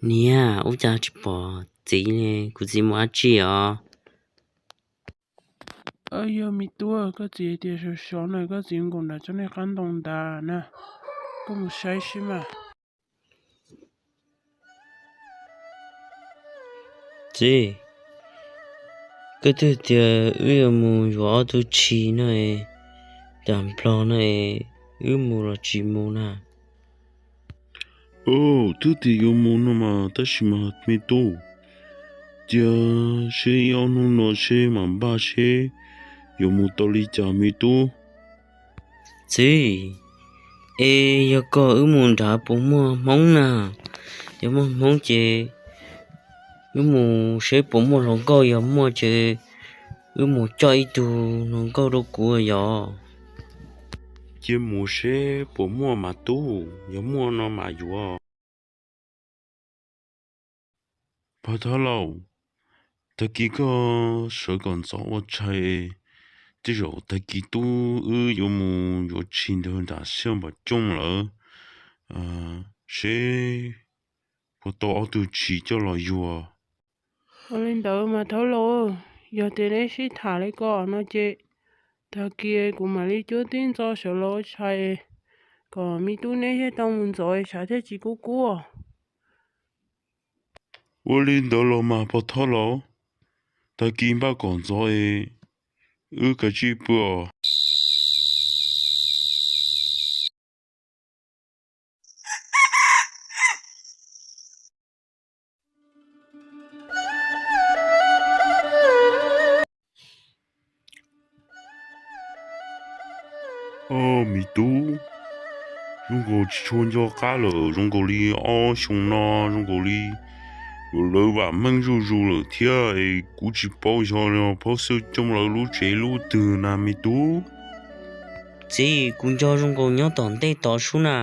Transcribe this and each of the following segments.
Niam, ua cas tsis pom txiv li, kuv txiv mus dab tsi os? Yog me tub, koj txiv tias sov sov na, koj txiv nkaum nram tsob niag qab ntoo ntawd na, koj mus saib seb mas. Txiv, koj twb tias wb yuav mus yuav ob tug tshis no, tam nplog no, wb mus los tsis mus na? Twb tias yuav mus no mas, tab sis mas me tub, cia seb ib ob hnub no seb mam npaj seb yuav mus tau li cas me tub. Txiv, es yog koj wb mus nrad puas muaj hmoob na? Yog muaj hmoob ces wb mus seb puas muaj hluas nkauj, yog muaj ces wb mus coj ib tug hluas nkauj rau kuv yom. Cia mus seb puas muaj mas tub, yog muaj no mas yuav. Pog Thoj Lauj, tag kis koj sawv kom ntxov ua tshais, tej zaum tag kis tub wb yuav mus yuav tshis ntawd nram Xiaj Npam Cooj lawm, seb puas tau ob tug tshis coj los yuav. Ua li ntawd mas Thoj Lauj, yog tias neb sib tham li ko no ces tag kis kuv mam li cuab tib ntxov sawv los ua tshais, kom me tub neb thiaj tau mus ntxov, tshav thiaj tsis kub kub. Ua li ntawd los mas pog Thoj Lauj, tag kis npaj kom ntxov es wb kav tsij pw os. Ob, me tub, zoo nkaus tsis tshua nco qab lawm, zoo nkaus li ob xyoo no, zoo nkaus li lawv vam meej zuj zus lawm thiab es kuv tsis paub xyov Phaub Xiaj Cooj lawv lub tsev lub twg na me tub. Txiv, kuv nco zoo nkaus nyob tom ntej tod sub na,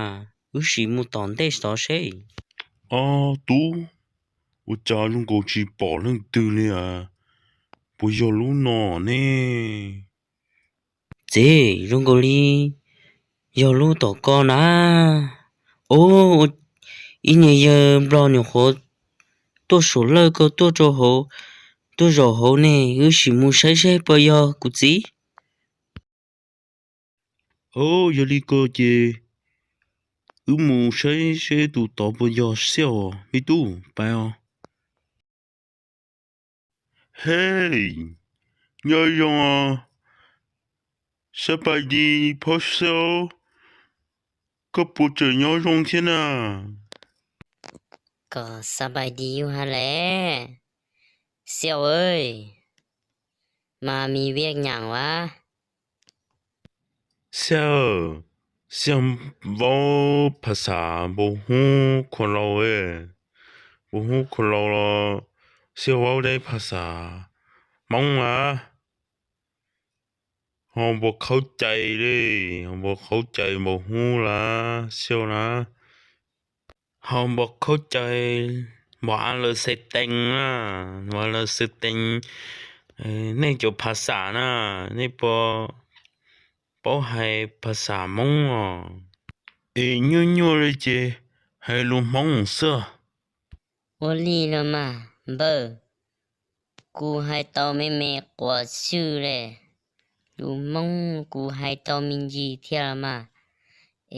wb sim mus tom ntej tod seb. Ob tub, ua cas zoo nkaus tsis pom leej twg li as, puas yog lub no ne? Txiv, zoo nkaus li yog lub tom ko na. Ub, ib niag yawg nplog nyuam qhuav tuaj saum lawj ko tuaj rau hauv, tuaj zaum hauv ne, wb sim mus saib seb puas yog kuv txiv. Ub, yog li ko ces wb mus saib seb tus tod puas yog Xiaj os me tub, pais os. Hej, nyob zoo os, xab pais dis Phaub Xiaj, koj puas tseem nyob zoo thiab na? Kom xab pais dis yus hab le, Xiaj, mas mi viaj nyaam ua. Xiaj, Xiaj vaub phas xas npau hub khuav laus, npau hub khuav laus los Xiaj vaub deb phas xas Hmoob a. Ho npau khaub cai li, ho npau khaub cai npau hub la, Xiaj na. Ho npau khaub cai, npau a lawv xes tees na, npau a lawv xes tees, nej cov phas xas na, nej puas paub hais phas xas Hmoob os? Es nyuaj nyuaj li ces hais lus Hmoob xwb. Ua li los mas npawg, kuv hais tau me me quas xwb le, lus Hmoob kuv hais tau me ntsis thiab los mas,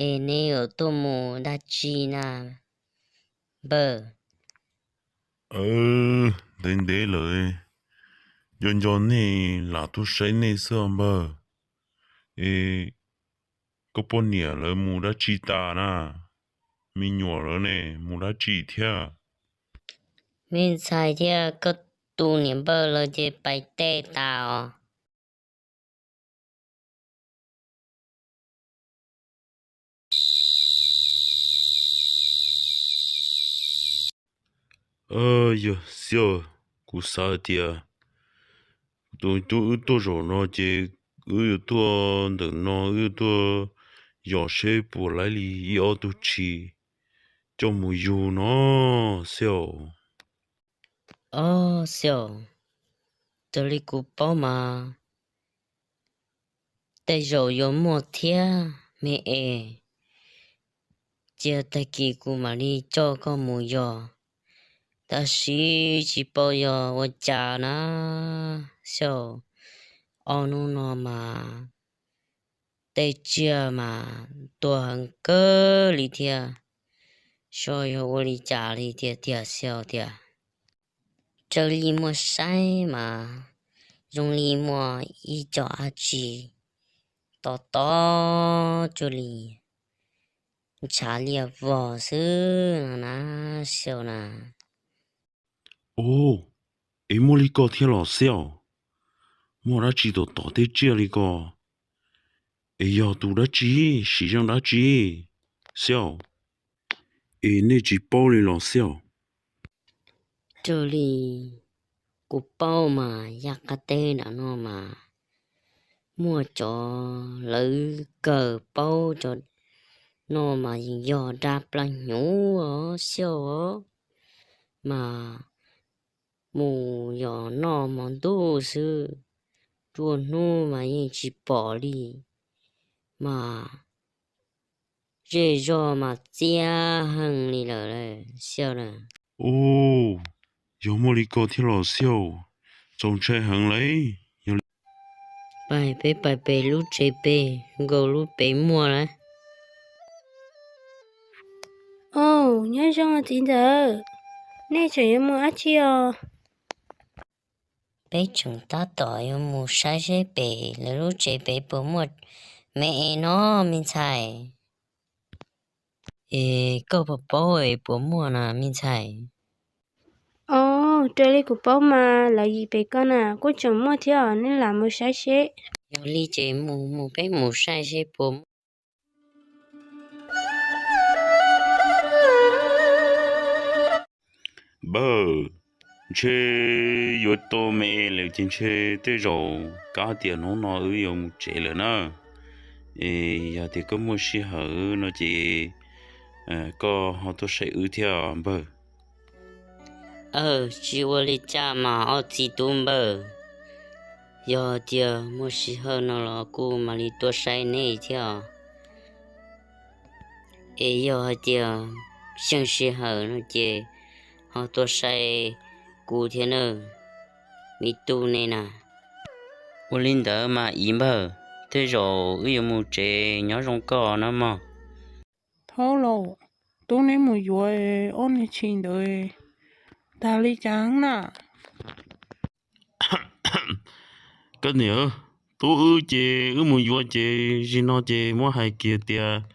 es neb yuav tuaj mus dab tsi na npawg? Ntev ntev lawm, nco nco nej lam tuaj saib nej xwb npawg. Es koj poj niam lawv mus dab tsi tas na? Me nyuam lawv ne mus dab tsi thiab? Me ntxhais thiab koj tus niam npawg lawv ces pais tej tas os. Yog Xiaj, kuv xav hais tias tus tub wb tuaj zaum no ces wb yuav tuaj ntawm no wb yuav tuaj yos seb puas laib li ib ob tug tshis coj mus yug no Xiaj. Ob Xiaj, raws li kuv paub mas tej zaum yuav muaj thiab me es, cia tag kis kuv mam li coj koj mus yos. Tab sis tsis paub yog ua cas na, xyaum, ob hnub no mas tej tsiaj mas tuag heev kawg li thiab. Xyov yog ua li cas li tiag tiag, xyaum tiag. Raws li muaj saib mas zoo li muaj ib co dab tsi to to cuag li ntshav liaj vog xwb no na, xyaum na. Ov, es muaj li ko thiab los xyaum? Muaj dab tsi tom tom tej tsiaj li ko? Es yog tus dab tsi, siv zog dab tsi, xyaum? Es nej tsis paub li los xyaum? Raws li kuv paub mas yaj qab teb nram no mas muaj cov lawv kawm paub cov no mas yeej yog dab plab hnyuv os, xyaum, mas mus yos noj hmo ntuj xwb, nruab hnub mas yeej tsis pom li, mas zej zog mas txiab heev li lawm, xyaum na. Ov, yog muaj li ko thiab los xyaum, txaus ntshai heev lauj. Pais peb pais pem lub tsev pem nkaus lub pem muaj lawm. Ov, nyob zoo txiv ntxawm, nej tseem yuav mus dab tsi os? Peb tseem tab tom yuav mus saib seb pem lawv lub tsev pem puas muaj me es no, me ntxhais. Es koj puas paub es puas muaj na, me ntxhais? Ov, raws li kuv paub mas lawv yim pem ko na kuj tseem muaj thiab os, nej lam mus saib seb. Yog li ces mus mus peb mus saib seb puas muaj. Npawg, ntshe yuav tau me es lawm ces ntshe tej zaum kab tias hnub no wb yuav mus tsev lawm na. Es yog tias koj muaj sij hawm no ces koj ho tuaj saib wb thiab npawg. Aw, tsis ua li cas mas ob txiv tub npawg, yog tias muaj sij hawm no los kuv mam li tuaj saib nej thiab os. Es yog hais tias xyeej sij hawm no ces ho tuaj saib kuv thiab nawb, me tub nej na. Ua li ntawd mas ib npawg, tej zaum wb yuav mus tsev, nyob zoo koj na mog. Thaub laus, tub neb mus yuav ob niag tshis ntawd tag li cas na? Koj niam, tub wb ces wb mus yuav ces zim no ces muab hais kiag tias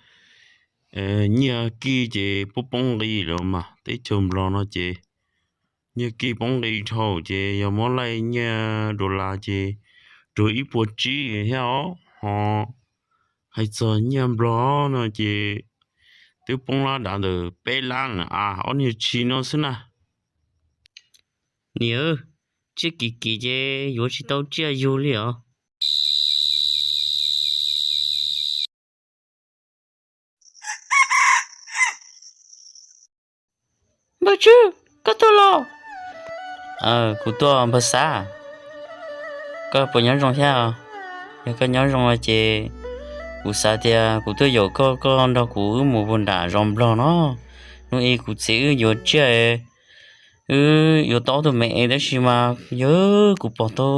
nyiaj kij ces poob poob nqis lawm mas, teb chaws Nplog no ces nyiaj kij poob nqis dhau ces yog muab laij nyiaj dollar ces rau ib puas tsib thiab os. Ho hais txog nyiaj Nplog no ces twb poob lab dav ntawm peb lab a ob niag tshis no xwb na. Niam, tsiaj kim kim ces yuav tsis tau tsiaj yug li os. Npawg Tswb, koj tuaj los? Kuv tuaj npawg Xab. Koj puas nyob zoo thiab? Yog koj nyob zoo no ces kuv xav tias kuv tuaj yaum koj, koj nrog kuv wb mus puag nram zos Nplog no. Hnub ib kuv txiv wb yuav tsiaj, wb yuav tau tus me es tab sis mas yog kuv pom tau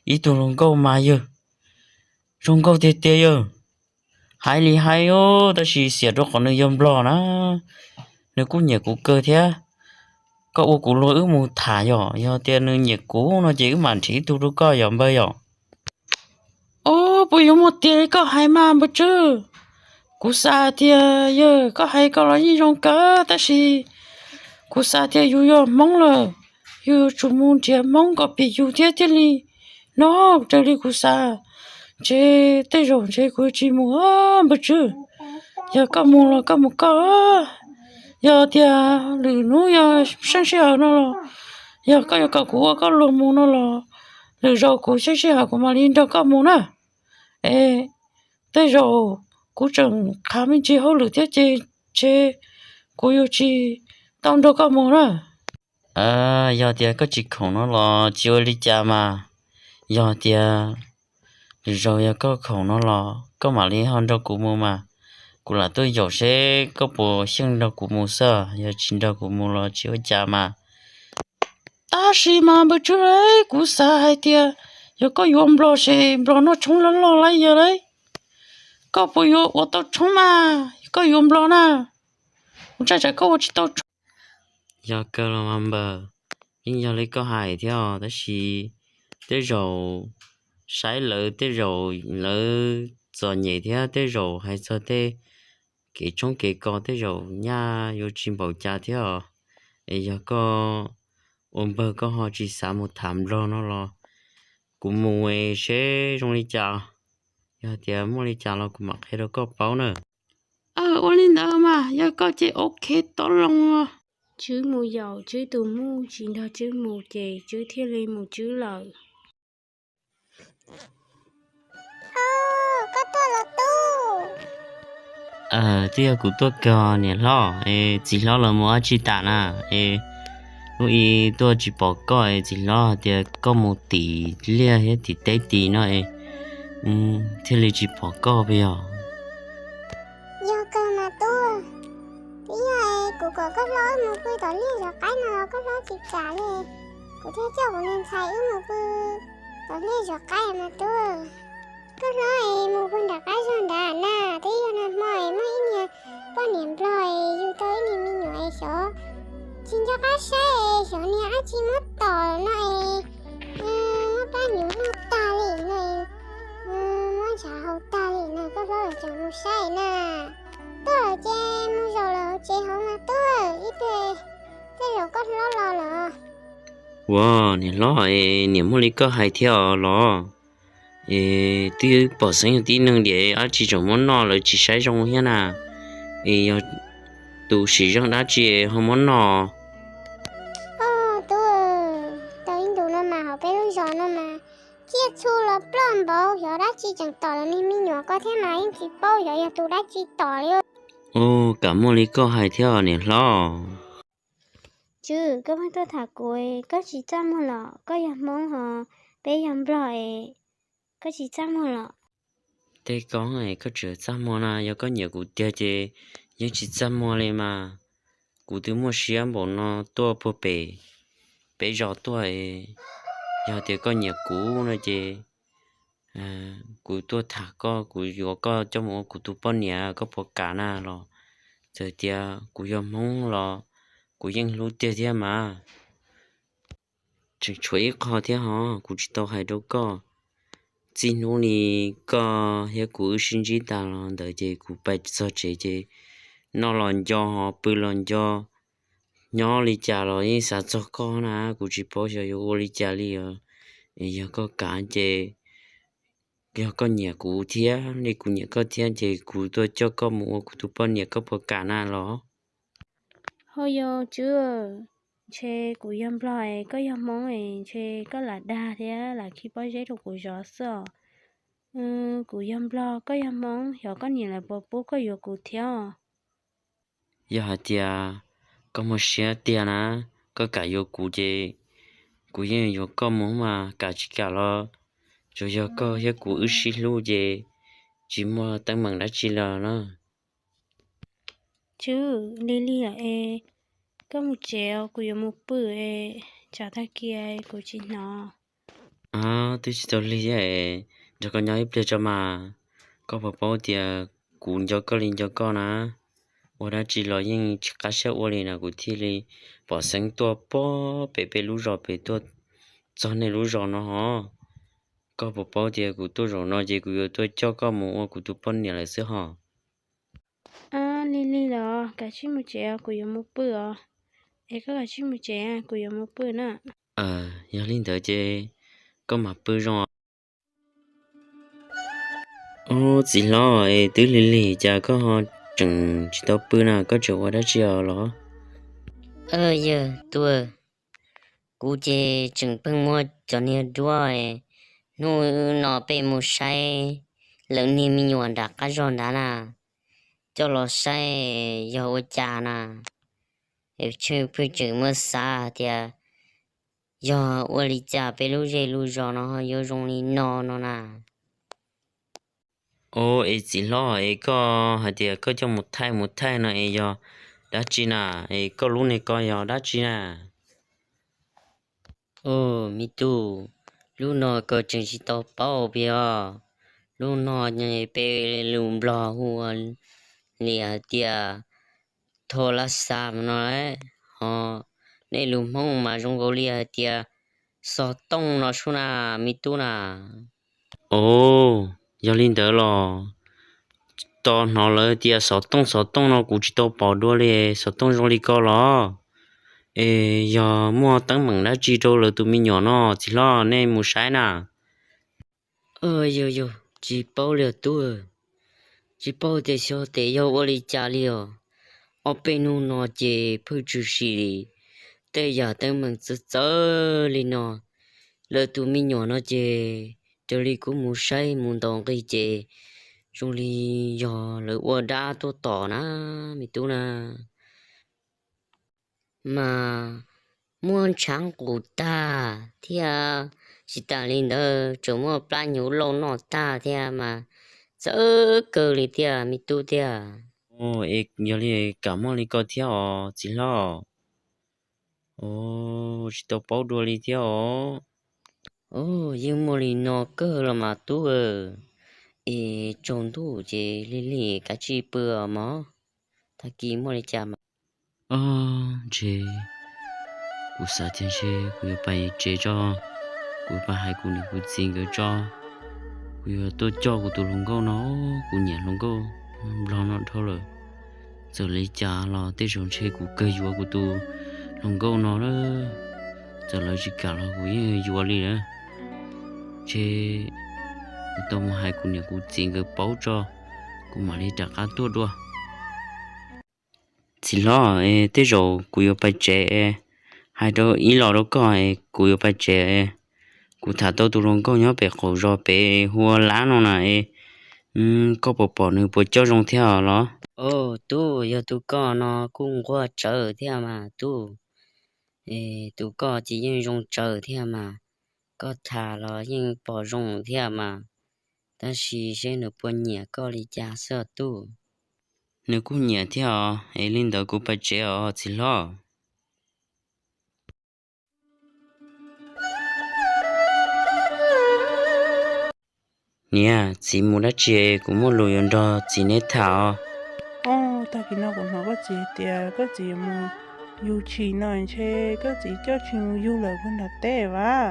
ib tug hluas nkauj mas yog zoo nkauj tiag tiag yog. Hais li hais tab sis xiam rau qhov nws yog Nplog na, nws kuj nyiam kuv kawg thiab. Koj ua kuv luag wb mus tham yom, yog tias nws nyiam kuv no ces wb mam nrhiav ib tug rau koj yom npawg yom. Ov, puas yuav muaj tiag li koj hais mas npawg Tswb? Kuv xav tias yog koj hais ko los yeej zoo kawg tab sis kuv xav tias yus yog Hmoob lawm, yus yuav tsum mus nrhiav Hmoob kom pem yus thiab thiaj li no. Raws li kuv xav, ntshe tej zaum ntshe kuv tsis mus npawg Tswb. Yog koj mus los koj mus koj. Yog tias lwm hnub yog xyeej sij hawm no los, yog koj yuav kom kuv ua koj luag mus no los, lwm zaus kuv xyeej sij hawm kuv mam li nrog koj mus na. Es tej zaum kuv tseem qhav me ntsis hauj lwm thiab ces ntshe kuv yuav tsis tau nrog koj mus na. Yog tias koj tsis khoom no los tsis ua li cas mas, yog tias lwm zaus yog koj khoom no los koj mam li ho nrog kuv mus mas, kuv lam tuaj yaum seb koj puas xyeej nrog kuv mus xwb, yog tsis nrog kuv mus los tsis ua cas mas. Tab sis mas npawg Tswb, kuv xav hais tias yog koj yuav nplog ces nplog noj tshoob loj loj lawm yog lauj. Koj puas yuav ua tau tshoob mas yog koj yuav nplog na? Kuv ntshai tsam koj ua tsis tau tshoob. Yog kawg los mas npawg, yeej yog li koj hais thiab os, tab sis tej zaum saib lawv tej zaum lawv txom nyem thiab tej zaum hais txog tej kev tshoob kev kos tej zaum nyaj yuav tsis npaum cas thiab os. Es yog koj ua npawg koj ho tsis xav mus tham nplog no los kuv mus es seb zoo li cas. Yog tias muaj li cas los kuv mam qhia rau koj paub na. Ua li ntawd mas yog koj ces ok tau loo. Tswb mus yaum Tswb tus muj, tsis nrog Tswb mus ces Tswb thiaj li mus Tswb lawm. Koj tuaj los tub? Twb yog kuv tuaj kawg niam hlob. Txiv hlob los mus dab tsi tas na? Es lub i tuaj tsis pom koj es txiv hlob hais tias koj mus tim liaj thiab tim teb tid no es thiaj li tsis pom koj puas yog? Yog kawg mas tub. Twb yog es kuv kom koj hlob wb mus pw tom liaj zov qaib no los koj hlob tsis kam li. Kuv thiaj coj kuv niag ntxhais wb mus pw tom liaj zov qaib mas tub. Koj hlob es mus pw nram qab zog nrad na, twb yog nag hmo es muaj ib niag poj niam nplog es yug tau ib niag me nyuam es xyov tsis nco qab saib es xyov niag dab tsi muab tom no es muab plab nyuv noj tag li no, muab ntshav haus tag li no, koj hlob los tseem mus saib na. Tuaj lawm ces mus zaum lawm hauv tsev hauv mas tub, ib pliag tej zaum koj hlob los lawm. Ua niam hlob, es niam muaj li koj hais thiab os los? Es twb pom xeeb yog tib neeg diam dab tsi tseem muab noj lawv tsis saib zoo thiab na. Es yog tus sim zeej dab tsi ho muab noj? Au tub, tau ib ntus no mas hauv peb lub zos no mas tsiaj txhu los ploj npaum, xyov dab tsi tseem tom lawv niag me nyuam, koj thiab mas yeej tsis paub xyov yog tus dab tsi tom li. Ua, kam muaj li koj hais thiab niam hlob. Tswb, koj pheej tuaj tham kuv, koj tsis txaj muag los? Koj yog Hmoob hos peb yog Nplog es koj tsis txaj muag los? Tej koj es koj tseem txaj muag na, yog koj nyiam kuv tiag ces yeej tsis txaj muag li mas. Kuv twb muaj siab npaum no tuaj puag pem peb zos tuaj, yog tias koj nyiam kuv no ces kuv tuaj tham koj, kuv yuav koj coj mus ua kuv tus poj niam, koj puas kam na los? Txawm tias kuv yog Hmoob los kuv yeej hlub tiag thiab mas. Tseem tshuav ib qho thiab hos kuv tsis tau hais rau koj. Txij hnub li koj thiab kuv wb sib ntsib tas los ntawd ces kuv pais txog tsev ces noj los nco hos pw los nco, nyob li cas los yeej xav txog koj na, kuv tsis paub xyov yuav ua li cas li os. Es yog koj kam ces, yog koj nyiam kuv thiab li kuv nyiam koj thiab ces kuv tuaj coj koj mus ua kuv tus poj niam, koj puas kam na los? Hos yog Tswb, ntshe kuv yog Nplog es koj yog Hmoob es ntshe koj lam dag thiab lam khi pob zeb rau kuv zov xwb os. Kuv yog Nplog koj yog Hmoob, xyov koj niam lawv puas pub koj yuav kuv thiab os. Yog hais tias koj muaj siab tiag na, koj kam yuav kuv ces kuv yeej yuav koj mus mas, kam tsis kam los tsuas yog koj thiab kuv wb sib hlub ces tsis muaj teeb meem dab tsi los na. Tswb, lig lig lawm es koj mus tsev, kuv yuav mus pw es tsam tag kis kuv tsis hnov. Twb tsis tau lig thiab es nrog koj nyob ib pliag tso mas. Koj puas paub tias kuv nco koj li nco koj na, ua dab tsi los yeej tsis qab siab ua li na, kuv thiaj li pom xeeb tuaj puag pem peb lub zos pem tuaj txog nej lub zos no hos. Koj puas paub tias kuv tuaj zaum no ces kuv yuav tuaj coj koj mus ua kuv tus poj niam lawm xwb hos. Lig lig los kav tsij mus tsev, kuv yuav mus pw os. Es koj kav tsij mus tsev, kuv yuav mus pw na. Yog li ntawd ces koj mam pw zoo. Ub, txiv hlob, es twb lig lig cas koj ho tseem tsis tau pw na, koj tseem ua dab tsi os los? Yawg Tuam, kuv ces tseem pheej muab cov niag duab hnub no peb mus saib lawv niag me nyuam nram qab zog nrad na, coj los saib yog ua cas na. Pheej tseem muab xav tias yog ua li cas peb lub zej lub zos no ho yuav zoo li no no na. Ub, es txiv hlob, es koj hais tias koj coj mus thaij mus thaij no es yog dab tsi na? Es koj lub niag ko yog dab tsi na? Ub, me tub, lub no koj tseem tsis tau paub pes os. Lub no peb lus Nplog hu li hais tias tho la xa no, ho nej lus Hmoob mas zoo nkaus li hais tias xov tooj no sub na, me tub na. Ub, yog li ntawd los tau hnov lawv tias xov tooj xov tooj no kuv tsis tau pom dua li, xov tooj zoo li ko los? Es yog muaj teeb meem dab tsi rau lawv tus me nyuam no txiv hlob, nej mus saib na. Yog yog, tsis paub li os tub, tsis paub tias xyov tes yog ua li cas li os. Ob peb hnub no ces pheej tshwm sim tej yam teeb meem txawv txawv li no. Lawv tus me nyuam no ces raws li kuv mus saib mus ntaus nqi ces zoo li yog lawv ua dab tuaj tom na, me tub na. Mas muab ntshav nqus tag thiab, tsis tas li ntawd tseem muab plab hnyuv lauj noj tag thiab mas txawv kawg li tiag me tub tiag. Yog li kam muaj li ko thiab os txiv hlob? Tsis tau paub dua li thiab os. Yeej muaj li no kawg los mas tub. Es tsaus ntuj ces lig lig kav tsij pw mog, tag kis muaj li cas mas. Ntshe kuv xav tias ntshe kuv yuav pais tsev tso, kuv yuav pais hais kuv niam kuv txiv nkawd tso, kuv yuav tuaj coj kuv tus hluas nkauj no, kuv nyiam hluas nkauj Nplog no dhau lawm. Txawm li cas los tej zaum ntshe kuv kawg yuav kuv tus hluas nkauj no lawm. Txawm lawv tsis kam los kuv yeej yuav li lawm. Ntshe kuv tau mus hais kuv niam kuv txiv nkawd paub tso, kuv mam li rov qab tuaj dua. Txiv hlob, tej zaum kuv yuav pais tsev, hais rau ib los rau koj, kuv yuav pais tsev. Kuv tham tau tus hluas nkauj nyob pem qaum zos pem hu ua Lab no na, koj puas pom nws puas coj zoo thiab los? Tub, yog tus koj no kuj nquag tsawv thiab mas tub. Tus koj ces yeej zoo tsawv thiab mas, koj tham los yeej pom zoo thiab mas, tab sis seb nws puas nyiam koj li cas xwb tub. Nws kuj nyiam thiab os, es li ntawd kuv pais tsev os txiv hlob. Niam, txiv mus dab tsi, kuv muaj lus yuav nrog txiv neb tham os. Tag kis no kuv hnov koj txiv tias koj txiv mus yug tshis no, ntshe koj txiv coj tshis mus yug lawm puag nram teb vas.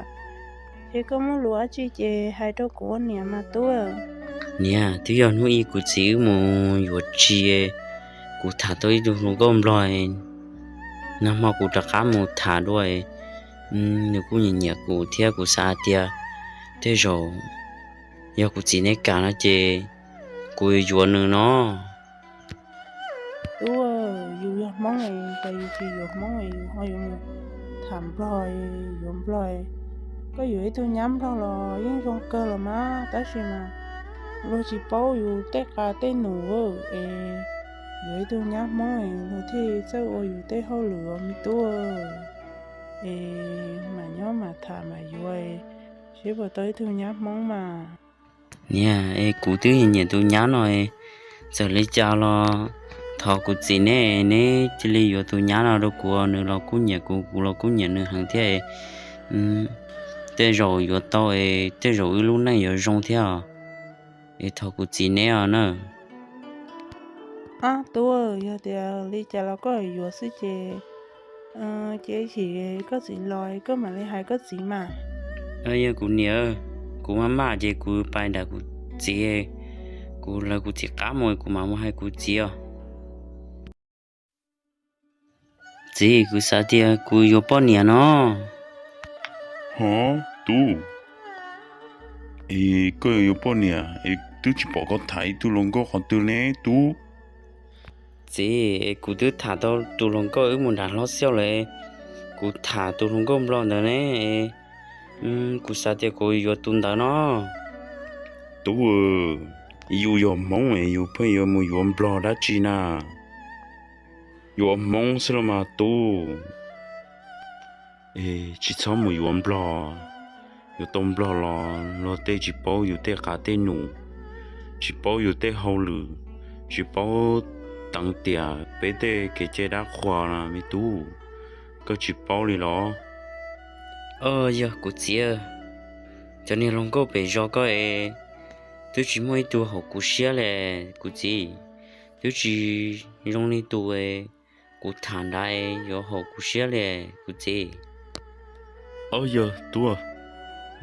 Ces koj muaj lus dab tsi ces hais rau kuv ua niam mas tub. Niam, twb yog hnub ib kuv txiv wb mus yuav tshis, kuv tham tau ib tug hluas nkauj Nplog, nag hmo kuv rov qab mus tham dua, nws kuj nyiam nyiam kuv thiab, kuv xav hais tias tej zaum yog kuv txiv neb kam no ces kuv yuav yuav nws no. Tub, yus yog Hmoob es cas yus tsis yuav Hmoob es yus ho yuav mus tham Nplog yuav Nplog? Koj yuav ib tug nyab Nplog los yeej zoo kawg los mas, tab sis mas luag tsis paub yus tej qa tej num es yuav ib tug nyab Hmoob es luag thiaj txawj ua yus tej hauj lwm os me tub. Es mam nyob mam tham mam yuav, seb puas tau ib tug nyab Hmoob mas. Niam, es kuv twb nyiam tus nyab no, txawm li cas los thov kuv txiv neb, neb cia li yuav tus nyab no rau kuv, nws los kuj nyiam kuv, kuv los kuj nyiam nws heev thiab. Tej zaum yuav tau es tej zaum wb lub neej yuav zoo thiab, es thov kuv txiv neb os na. Ab tub, yog tias li cas los koj yuav xwb ces, ces ib chim koj txiv los koj mam li hais koj txiv mas. Yog kuv niam, kuv maj maj ces kuv pais nram kuv txiv, kuv lawv kuv txiv qab mus kuv mam mus hais kuv txiv os. Txiv, kuv xav tias kuv yuav poj niam no. Ho, tub, es koj yuav poj niam es twb tsis pom koj tham ib tug hluas nkauj qhov twg ne tub? Txiv, es kuv twb tham tau tus hluas nkauj wb mus nram hlob xiauj lawm, kuv tham tus hluas nkauj Nplog ntawd ne, kuv xav tias kuv yuav tus ntawd no. Tub, yus yog Hmoob es yus pheej yuav mus yuav Nplog dab tsi na? Yuav Hmoob xwb los mas tub. Tsis txhob mus yuav Nplog, yuav tau Nplog los luag tej tsis paub yus tej qa tej num, tsis paub yus tej hauj lwm, tsis paub teev tiam peb tej kev cai dab qhuas na me tub, koj tsis paub li los? Yog kuv txiv, cov niag hluas nkauj pem zos koj es twb tsis muaj ib tug haum kuv siab li kuv txiv. Twb tsis zoo li tus kuv tham ntawd yuav haum kuv siab li kuv txiv. Ob yog tuaj,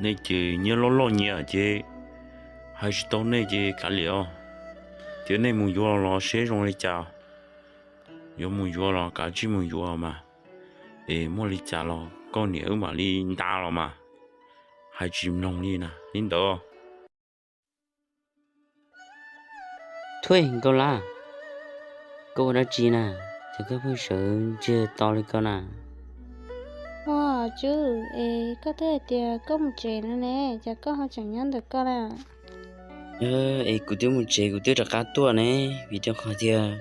nej ces nyiaj loj loj nyias ces hais tsis tau nej ces kav liam os. Tias nej mus yuav los seb zoo li cas, yuav mus yuav los kav tsij mus yuav mas, es muaj li cas los koj niam wb mam li nta los mas. Hais tsis mloog li na li ntawd. Thuj, Nkauj Lab, koj ua dab tsi na? Ces koj pheej sawv ntsiag to li ko na. Ua, Tswb, es koj twb hais tias koj mus tsev no ne, cas koj ho tseem nyob ntawm koj na? Es kuv twb mus tsev kuv twb rov qab tuaj ne, vim rau qhov tias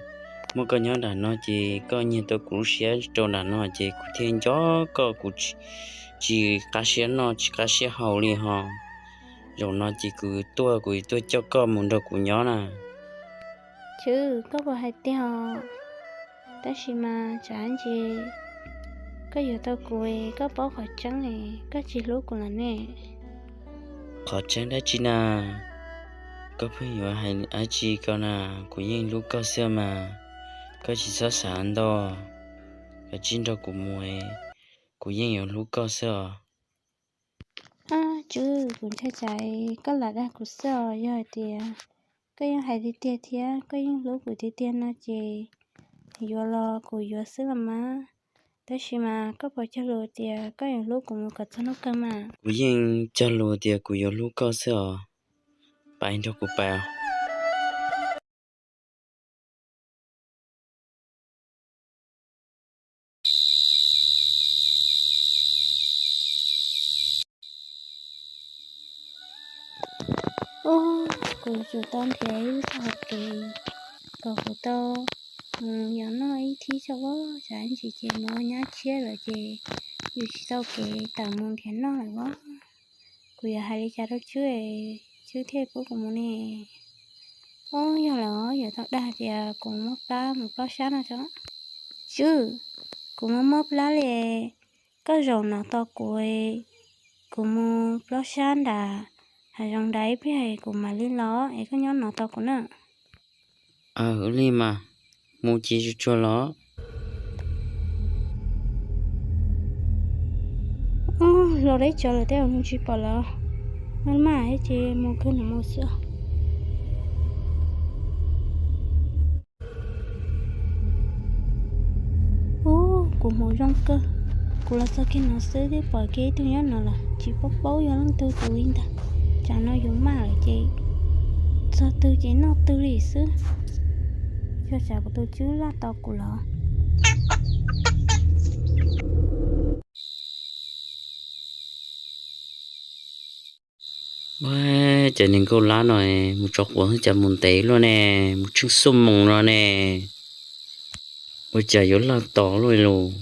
muaj koj nyob nram no ces koj nyiag tau kuv lub siab rau nram no ces kuv thiaj nco koj, kuv tsis qab siab noj tsis qab siab haus li ho. Zaum no ces kuv tuaj kuv tuaj coj koj mus nrog kuv nyob na. Tswb, koj puas hais tiag? Tab sis mas tsam ntsis koj yuav tau kuv, koj paub qhov tseeb, koj tsis hlub kuv lawm ne. Qhov tseeb dab tsi na? Koj pheej yuav hais dab tsi ko na? Kuv yeej hlub koj xwb mas, koj tsis txhob xav ntau, koj cia li nrog kuv mus, kuv yeej yuav hlub koj xwb os. Tswb, kuv ntshai tsam koj lam dag kuv xwb os. Yog hais tias koj yeej hais tiag tiag thiab koj yeej hlub kuv tiag tiag no ces yuav los kuv yuav xwb los mas. Tab sis mas koj puas cog lus tias koj yuav hlub kuv mus kom txog hnub kawg mas? Kuv yeej cog lus tias kuv yuav hlub koj xwb os. Pais nrog kuv pais os. Ub, kuv tsum tau nrhiav ib lub txoj hauv kev kom kuv tau mus yos noj ib thib tso as, tsam ntsis ces mus ua nyab tshiab lawm ces yus tsis tau kev tawm mus nrhiav noj lawm as. Kuv yuav hais li cas rau Tswb, Tswb thiaj pub kuv mus ne? Ub, yog lawm yuav tau dag tias kuv mob plab mus plob sab no tso. Tswb, kuv mob mob plab li, koj zaum no tos kuv, kuv mus plob sab nram hav zoov nrad ib pliag kuv mam li los es koj nyob no tos kuv na. Aw, ua li mas, mus ces tsuag tsuag los. Ub, los deb tsawv lawm tej zaum mus tsis pom lawm. Maj maj ces mus kawg nrog mus xwb. Ub, kuv hmoov zoo kawg, kuv los txog kiag no xwb twb pom kiag ib tug nyob no lawm, tsis paub paub yog leej twg tus li ntag. Tsam no yuav maj lawm ces txog twg ces noj twg li xwb. Yog tsam kuv tus Tswb laj tos kuv los. Ua, cas niag Nkauj Lab no mus tso quav cas mus ntev luaj ne, mus tsheej xuab moos no ne, ua cas yuav laj tos luaj li los?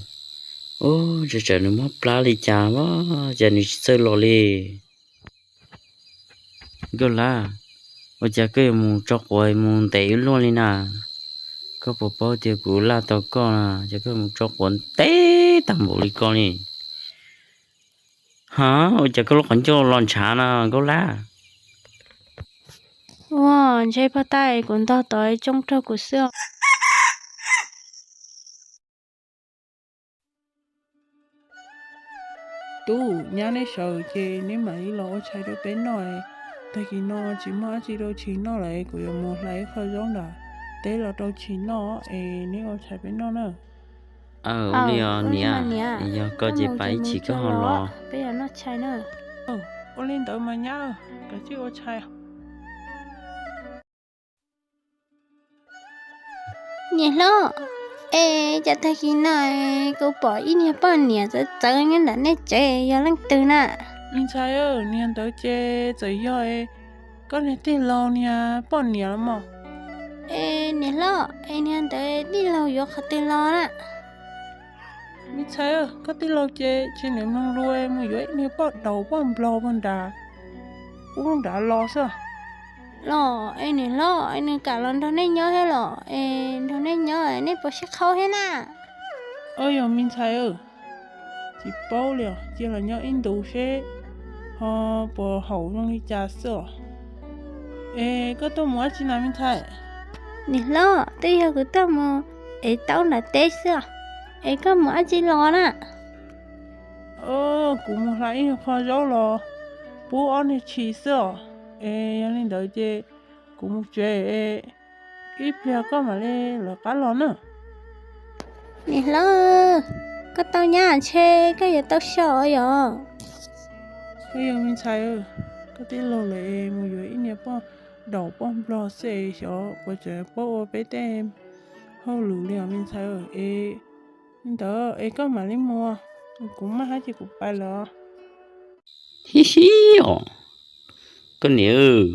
Ub, tsam nws mob plab li cas los cas nws tsis txawj los li. Nkauj Lab, ua cas koj yuav mus tso quav mus ntev luaj li na? Koj puas paub tias kuv laj tos koj na, cas koj mus tso quav ntev tag npaum li ko li? Ha, ua cas koj lub qhov ncauj los ntshav na Nkauj Lab? Ua, ntshe pog tais kuv ntog tau tsoob raug kuv xwb os. Tub, nyab neb sawv ces neb mam li los ua tshais rau peb noj. Tag kis no tsis muaj dab tsi rau tshis noj lawm, kuv yuav mus hlais ib qho zaub nram teb los rau tshis noj es neb ua tshais peb noj na. Ua li os niam, yog koj ces pais ib chim koj ho los. Peb yuav noj tshais na. Ua li ntawd mas nyab, kav tsij ua tshais. Niam hlob, es cas tag kis no kuv pom ib niag poj niam txawv txawv nyob nram nej tsev, yog leej twg na? Me ntxhais, niag ntawd ces txawm yog koj niag tij laug niag poj niam los mas. Es niam hlob, es niag ntawd tij laug yuav qhov twg los na? Me ntxhais, koj tij laug ces tsis nws mloog lus mus yuav ib niag poj daus poj nplaug poj nrad ub nrad los xwb. Los es niam hlob, es nws kam los nrog nej nyob thiab los? Es nrog nej nyob nej puas sib qhaub thiab na? Yog me ntxhais, Tsis paub li os, cia los nyob ib ntus seb ho puas haum zoo li cas xwb os. Es koj tuaj mus dab tsi na me ntxhais? Niam hlob, twb yog kuv tuaj mus ev taub nram teb xwb os. Es koj mus dab tsi los na? Kuv mus hla ib qho zaub los pub ob niag tshis xwb os. Es yog li ntawd ces kuv mus tsev, ib pliag koj mam li lawv qab los na. Niam hlob, koj tau nyab ntshe koj yuav tau xyom yom. Ua yog me ntxhais, koj tij laug lawv mus yuav ib niag poj daum poj nplog xwb es xyov puas tseem paub ua peb tej hauj lwm li os me ntxhais. Es li ntawd es koj mam li mus, kuv maj hab ces kuv pais lawm. Hib hib os, koj niam,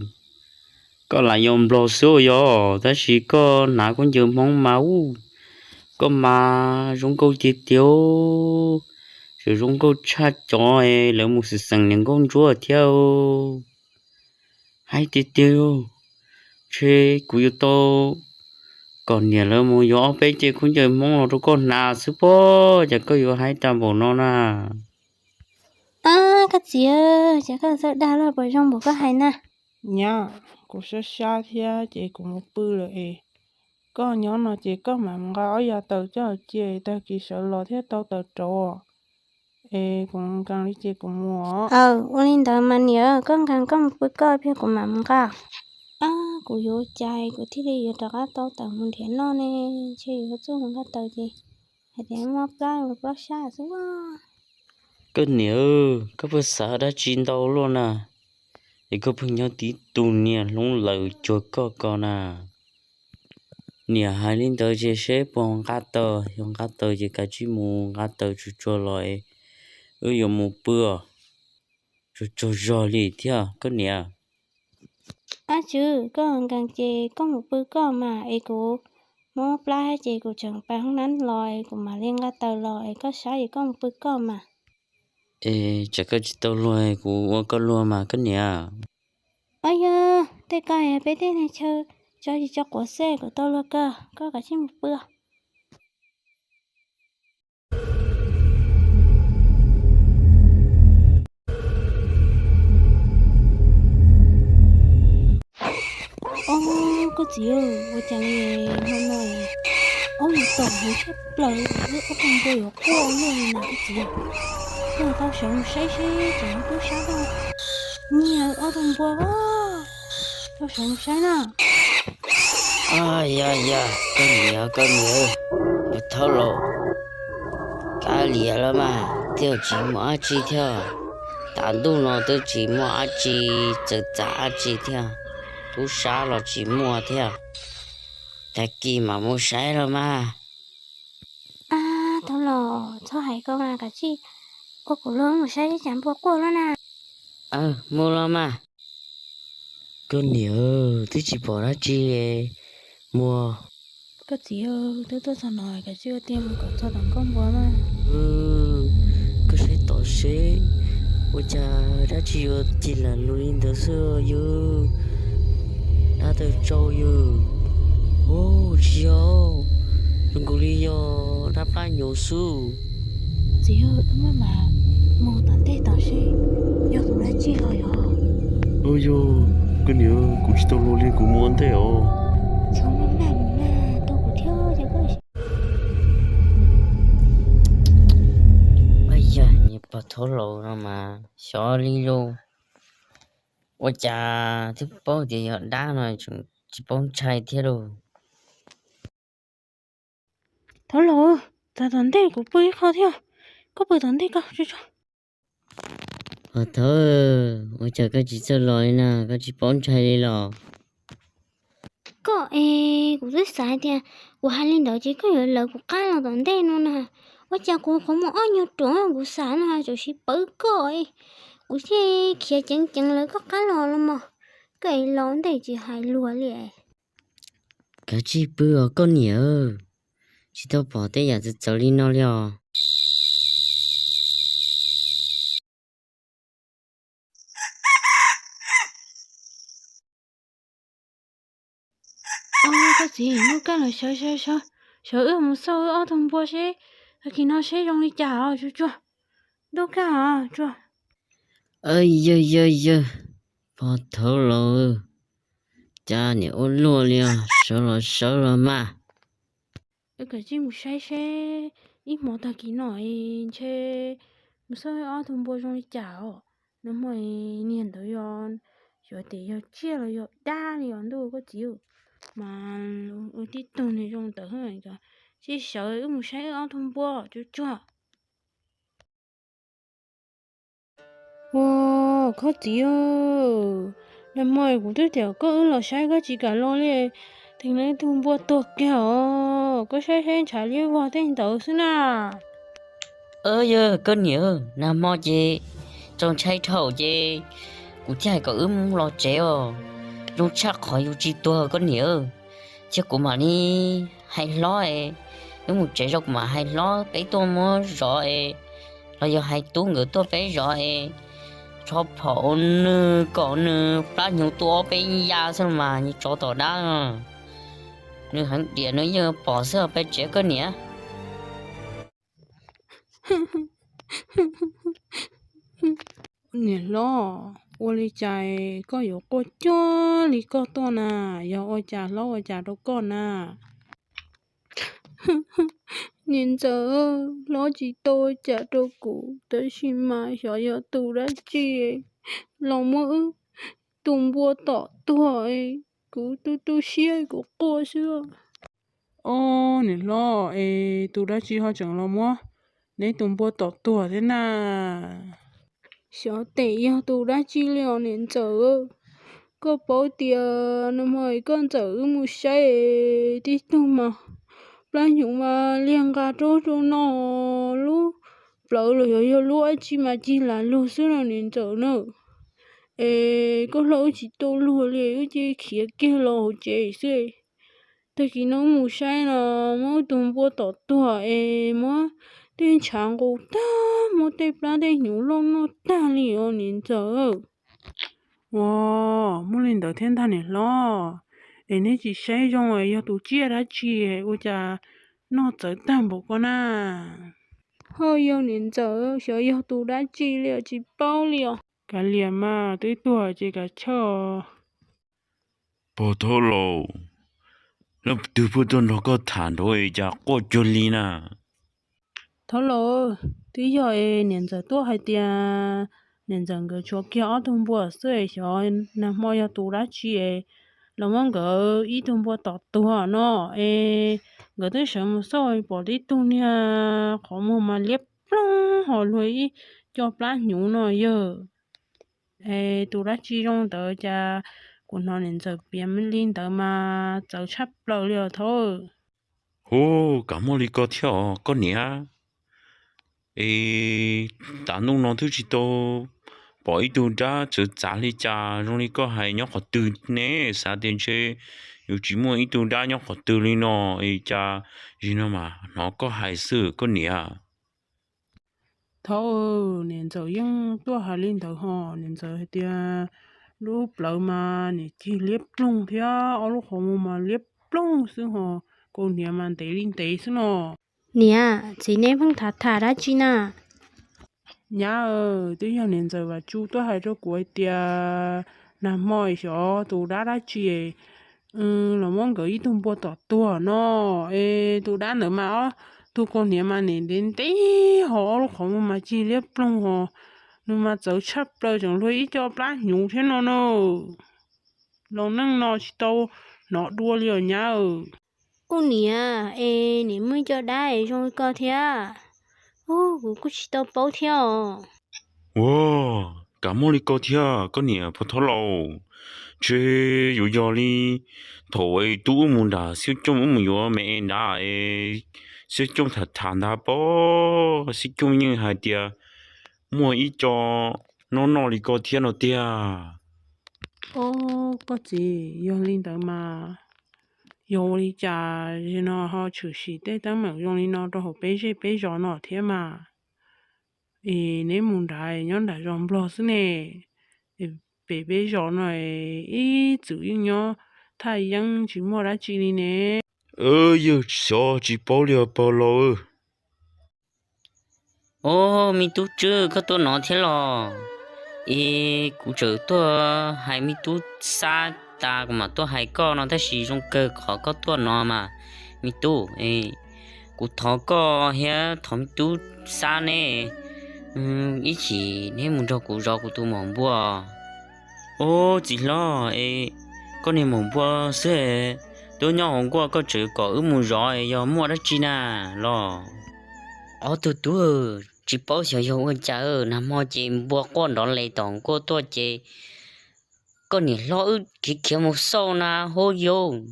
koj lam yog nplog xwb yog, tab sis koj hnav khaub ncaws Hmoob mas ub, koj mas zoo nkauj tiag tiag, tseem zoo nkauj tshaj cov lawv mus xeem xeem niam nkauj ntsuab thiab. Haib tiag tiag, ntshe kuv yuav tau kom niam lawv mus yuav ob peb ce khaub ncaws Hmoob los rau koj hnav xwb pob, cas koj yuav haib tag npaum no na. Koj txiv, ces koj txawj dag los puas zoo npaum koj hais na? Nyab, kuv sab sab thiab ces kuv mus pw lawm es koj nyob no ces koj mam mus nqa ob yav taws coj cia tag kis sawv los thiab tau taws rauv es kuv nkees li ces kuv mus. Aw, ua li ntawd mas niam, koj nkees koj mus pw koj, pliag kuv mam mus nqa. Ab, kuv yuav ua cas kuv thiaj li yuav rov qab tau taws mus nrhiav noj ne? Ntshe yuav txuj mus nqa taws ces hais tias mob plab los plaub sab xwb. Koj niam, koj puas xav dab tsi ntau luaj na? Es koj pheej nyob tib tug niag hlob lawm cuag koj ko na. Niam hais li ntawd ces seb puas nqa taws, yog nqa taws ces kav tsij mus nqa taws tsuag tsuag los es wb yuav mus pw os. Tsuag tsuag zog li thiab koj niam. Ab tswv, koj nkees ces koj mus pw koj mas es kuv mob plab ces kuv tseem pais hoob nab los es kuv mam li nqa taws los es koj sab es koj mus pw koj mas. Es tsam koj tsis tau luag kuv ua koj luag mas koj niam. Ab yog tej ko peb tej neeg chaw tso tsis tso quav xwb, kuv tau luag kawg, koj kav tsij mus pw. Ob, koj txiv, ua cas hmo no ob yus tom heev tshaj plaws, ob tug npua yuav quaj luaj li na koj txiv. Koj tau sawv mus saib seb tsam no tub sab tau nyiag ob tug npua. Tau sawv mus saib na. Yog yog, koj niam koj niam, puas thaub laus, kav liam los mas, twb tsis muaj dab tsi thiab. Tav ntuj no twb tsis muaj dab tsi txawv txav dab tsi thiab, tub sab los tsis muaj thiab. Tag kis mam mus saib los mas. Ab, thaub laus, txhob hais ko mas, kav tsij ua kuv luag mus saib seb tsam npua quaj luaj na. Mus los mas. Koj niam, twb tsis pom dab tsi. Muaj. Koj txiv, twb tuaj txog no kav tsij ua tiag mus kom txog tom nkauj npua mas. Koj saib tod seb, ua cas dab tsi yuav cig lam lug li ntawd xwb yog? Dab taw tsau yog? Ub, tsis yog, zoo nkaus li yog dab plab nyuv xwb. Txiv, wb maj mam mus tom ntej tod seb yog tus dab tsi os yog. Ub yog, koj niam, kuv tsis tau luag li, kuv mus ua ntej os. Txhob maj maj mus na, tua kuv thiab ces koj. Yog niag pog thaub laus no mas xyov li lauj. Ua cas twb paub tias yog dab no tseem tsis paub ntshai thiab lauj. Thaub laus, txav tom ntej kuv pw ib qho thiab, koj pw tom ntej koj tsuag tsuag. Pog thaub, ua cas koj tsis txawj los li na, koj tsis paub ntshai li los? Koj es kuv twb xav hais tias kuv hais li ntawd ces koj yuav lawv kuv qab los tom ntej no na. Ua cas kuv qhov muag ob nyuag ruam, kuv xav no tseem sib pawv koj, kuv thiaj khiav ceev ceev lawv koj qab los los mas. Koj es los ntej tsis hais luag li. Kav tsij pw os koj niam, tsis tau pom tej yam txawv txawv li no li os. Koj txiv, hnub kaj los sawv sawv sawv, sawv wb mus xauj wb ob tug npua seb tag kis no seb zoo li cas os tsuag tsuag. Ntuj kag os, tsuag. Yawg yawg yawg, pog thaub laus, cas niam ua luaj li os, sawv los sawv los mas. Wb kav tsij mus saib seb ib hmo tag kis no ntshe mus xauj ob tug npua zoo li cas os. Nag hmo niag ntawd yog, xyov tias yog tsiaj los yog dab li os ntuj koj txiv. Mas ua tib tug niag zoo ntawd, tsis sawv wb mus saib wb ob tug npua tsuag tsuag. Ua, koj txiv, nag hmo kuv twb tias koj wb los saib koj tsis kam los li, tseem ib tug npua tuag kiag os, koj saib saib ntshav liab vog tej ntawd xwb na. Yawg koj niam, nag hmo ces txaus ntshai dhau ces kuv thiaj hais kom wb mus los tsev os. Zoo tshaj qhov yus tsis tuag koj niam, thiab kuv mam li hais hlob, wb mus tsev zog kuv mam hais hlob peb tuaj muab zov es, los yog hais tub nkawd tuaj peb zov es, tso phom ua nws kom nws plab hnyuv tuaj ob peb ya xwb mas nws tsov tom dab, nws heev diam nws yeej pom xwb peb tsev koj niam. Niam hlob, ua li cas koj yuav quaj cuag li koj tuaj na? Yog ua cas hlob ua cas rau koj na? Niam ntxawm, hlob tsis tau ua cas rau kuv, tab sis mas xyov yog tus dab tsi los muab wb tus npua tom tuag, kuv tu tu siab kuv quaj xwb. Ob niam hlob, es tus dab tsi ho tseem los muab neb tus npua tom tuag thiab na? Xyov tes yog tus dab tsi li os niam ntxawm. Koj paub tias nag hmo koj ntxawm wb mus saib tib tug mas plab hnyuv mas liag nqa rau rau no, lub plawv los yog yog lub dab tsi mas cig lam lug xwb no niam ntxawm na. Es koj hlob wb tsis tau luag li, wb cia khiav kiag los hauv tsev xwb. Tag kis no wb mus saib no, muab wb tus npua tom tuag es muab tej ntshav nqus tag, muab tej plab tej hnyuv loj noj tag li os niam ntxawm. Ua, muaj li ntawd thiab ntag niam hlob. Es neb tsis saib zoo es yog tus tsiaj dab tsi ua cas noj txawv tag npaum ko na? Ho yog niam ntxawm, xyov yog tus dab tsi li os tsis paub li os. Kav liam mas, twb tuag ces kav chawj. Pog thaub laus, leej twg pheej tuaj nrog koj tham nrad cas quaj cuag li na? Thaub laus, twb yog niam ntxawm tuaj hais tias niam ntxawm nkawd tshuav kiag ob tug npua xwb es xyov nag hmo yog tus dab tsi es los muab nkawd ib tug npua tom tuag no es nkawd twb sawv mus xauj pom tib tug niag qhov muag mas liab ploog ho luag ib co plab hnyuv no yawg. Es tus dab tsi zoo ntawd cas kuv hnov niam ntxawm piav li ntawd mas txawv tshaj plaws li os thaub. Hu, kam muaj li ko thiab os koj niam. Es tas ntuj no twb tsis tau pom ib tug dab txawv txav li cas zoo li koj hais nyob qhov twg ne. Xav tias ntshe yuav tsis muaj ib tug dab nyob qhov twg li no, es cas zim no mas hnov koj hais xwb koj niam. Thaub, niam ntxawm yeej tuaj hais li ntawd ho, niam ntxawm hais tias lub plawv mas niam cig liab ploog thiab ob lub qhov muag mas liab ploog xwb ho, kaus hniav mas ntev li ntev xwb no. Niam, txiv neb pheej tham tham dab tsi na? Nyab, twb yog niam ntxawm Vam Tsu tuaj hais rau kuv hais tias nag hmo xyov tus dab dab tsi los muab nkawd ib tug npua tom tuag no. Es tus dab ntawd mas ob tug kaus hniav mas niam ntev ntev ho ob lub qhov muag mas cig liab ploog ho, nws mas txawv tshaj plaws tseem luag ib co plab hnyuv thiab no na. Los neej no tsis tau hnov dua li os nyab. Ub niam, es niam muaj ib co dab es zoo li ko thiab? Ub, kuv kuj tsis tau paub thiab os. Ua, kam muaj li ko thiab koj niam pog thaub laus. Ntshe yuav yog li thaum es tub wb mus nram Xiab Cooj wb mus yuav me nrad es Xiab Cooj tham tham ntag pob, Xiab Cooj yeej hais tias muaj ib co noj noj li ko thiab no tiag. Ob, koj txiv, yog li ntawd mas yog ua li cas no ho tshwm sim tej teeb meem zoo li no rau hauv peb zej peb zos no thiab mas? Es neb mus nrad nyob nram zos Nplog xwb ne, pem peb zos no ib txwm yeej nyob thaj yeeb tsis muaj dab tsi li ne. Yawg xyov tsis paub li os pog laus. Ob, me tub Tswb, koj tuaj no thiab los? Es kuv tseem tuaj hais me tub Xab tas kuv mam tuaj hais koj no, tab sis zoo kawg qhov koj tuaj no mas. Me tub, kuv thov koj thiab thov me tub Xab neb, ib chim neb mus nrog kuv zov kuv tus maum npua. Ob, txiv hlob, koj niag maum npua xwb, twb nyob hauv nkuaj, koj tseem kom wb mus zov, yog muaj dab tsi na los? Ob tug tub, tsis paub xyov yog ua cas, nag hmo ces npua quaj nrov les tom nkuaj tuaj ces koj niam hlob wb khiav khiav mus xauj na, hub yau,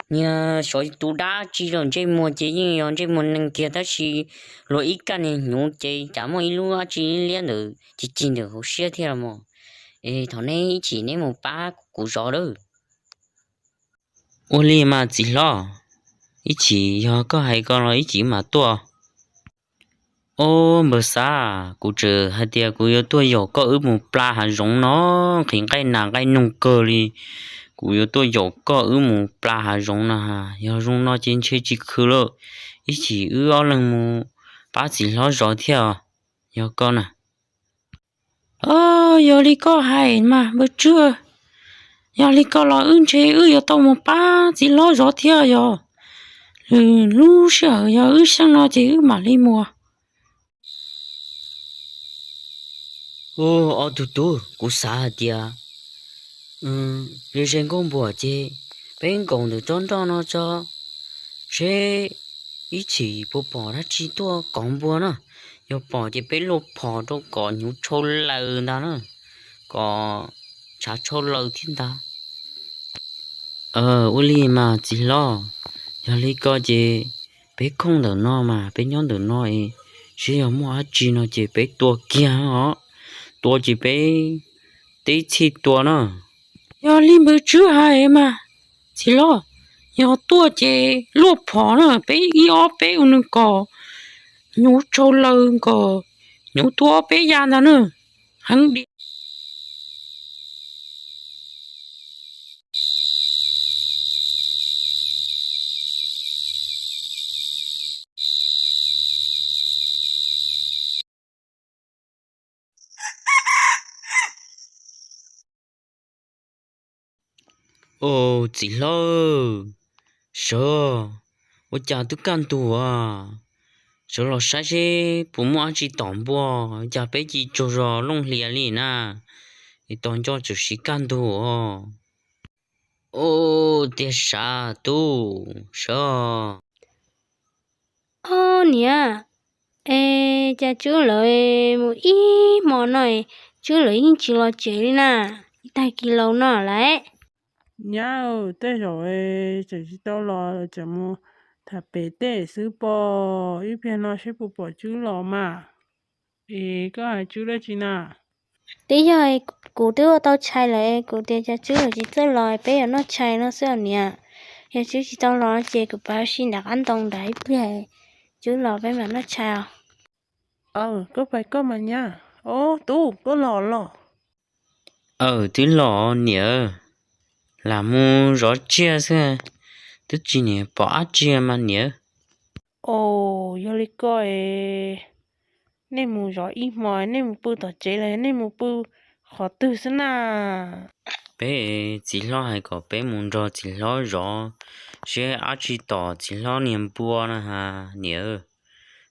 niag sov tus dab tsi los ntsej muag ces yeej yog ntsej muag neeg kiag, tab sis luag ib kaj niag hnyuv ces cas muaj ib lub dab tsi liab ntawm ci ci ntawm hauv siab thiab los mas. Es thov neb ib chim neb mus pab kuv zov lawm. Ua li mas txiv hlob, ib chim yog koj hais ko los ib chim mam tuaj. Ob, npawg Xab, kuv tseem hais tias kuv yuav tuaj yaum koj wb mus pla hav zoov no, nqhis nqaij nas nqaij noog kawg li. Kuv yuav tuaj yaum koj wb mus pla hav zoov no, yog zoo no ces ntshe tsis khwv lawm. Ib chim wb ob leeg mus pab txiv hlob zov thiab, yog koj na. Ob, yog li koj hais mas npawg Tswb, yog li ko los wb ntshe wb yuav tau mus pab txiv hlob zov thiab yog. Lwm lub sij hawm yog wb xyeej no ces wb mam li mus. Ub, ob tug tub, kuv xav hais tias ze ze nkauj npuam ces peb nkaum ntawm tsob nroj no tso, seb ib chim puas pom dab tsi tuaj kov npua na. Yog pom ces peb luaj phom rau kom hnyuv tshau laws ntag na, kom tshav tshau laws thiab ntag. Ua li mas txiv hlob, yog li ko ces peb khooj ntawm no mas peb nyob ntawm no es seb yog muaj dab tsi no ces peb tua kiag os, tua ces peb teb txhij tua na. Yog li npawg Tswb hais mas txiv hlob, yog tuaj ces luaj phom na, peb ib ob peb ua nws kom hnyuv tshau laws, kom hnyuv tuaj ob peb ya ntag na, heev diam. Au, txiv hlob, sawv, ua cas twb kaj ntug as? Sawv los saib seb puas muaj dab tsi tom npua, cas peb cia li tsaug zog looj hlias li na, es tos nco txawm siv kaj ntug os. Au, tiag sav tub, sawv. Au niam, es cas Tswb lawv mus ib hmo no, Tswb lawv yeej tsis los tsev li na, ib tag kis los no lawm. Nyab, tej zaum tseem tsis tau los, tseem mus tham pem tej xwb pob, ib pliag no seb puas pom Tswb los mas. Es koj hais Tswb dab tsi na? Twb yog kuv twb ua tau tshais lawm, kuv tias cas Tswb tsis txawj los, peb yuav noj tshais no xwb os niam. Yog Tswb tsis tau los ces kuv pab ua si nram qab ntoo nrad ib pliag, Tswb los peb mam noj tshais os. Aw, koj pais koj mas nyab. Au tub, koj los los? Aw, twb los niam, lam mus zov tsiaj xwb, twb tsis niam pom dab tsi mas niam. Au, yog li ko, nej mus zov ib hmo, nej mus pw tom tsev los yog nej mus pw qhov twg xwb na? Peb, txiv hlob hais kom peb mus nrog txiv hlob zov, seb dab tsi tom txiv hlob niag npua na has niam.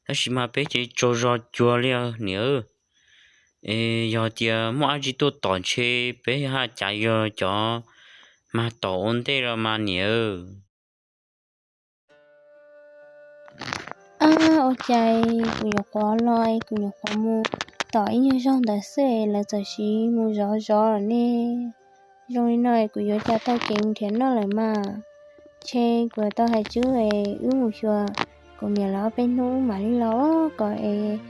Tab sis mas peb ces tsaug zog cuag li niam. Es yog tias muaj dab tsi tuaj tom ntshe peb haj cas yog cov mag tom ua ntej los mas niam. Ab, ua cas kuv nyuam qhuav los, kuv nyuam qhuav mus tom ib nyuag zog ntawd xwb, lawv txawm sis mus zov zov lawm ne. Zoo li no kuv yuav ua cas tau kev mus nrhiav noj lawm mas. Ntshe kuv tau hais Tswb es wb mus xyuas kuv niam lawv ob peb hnub wb mam li los kom es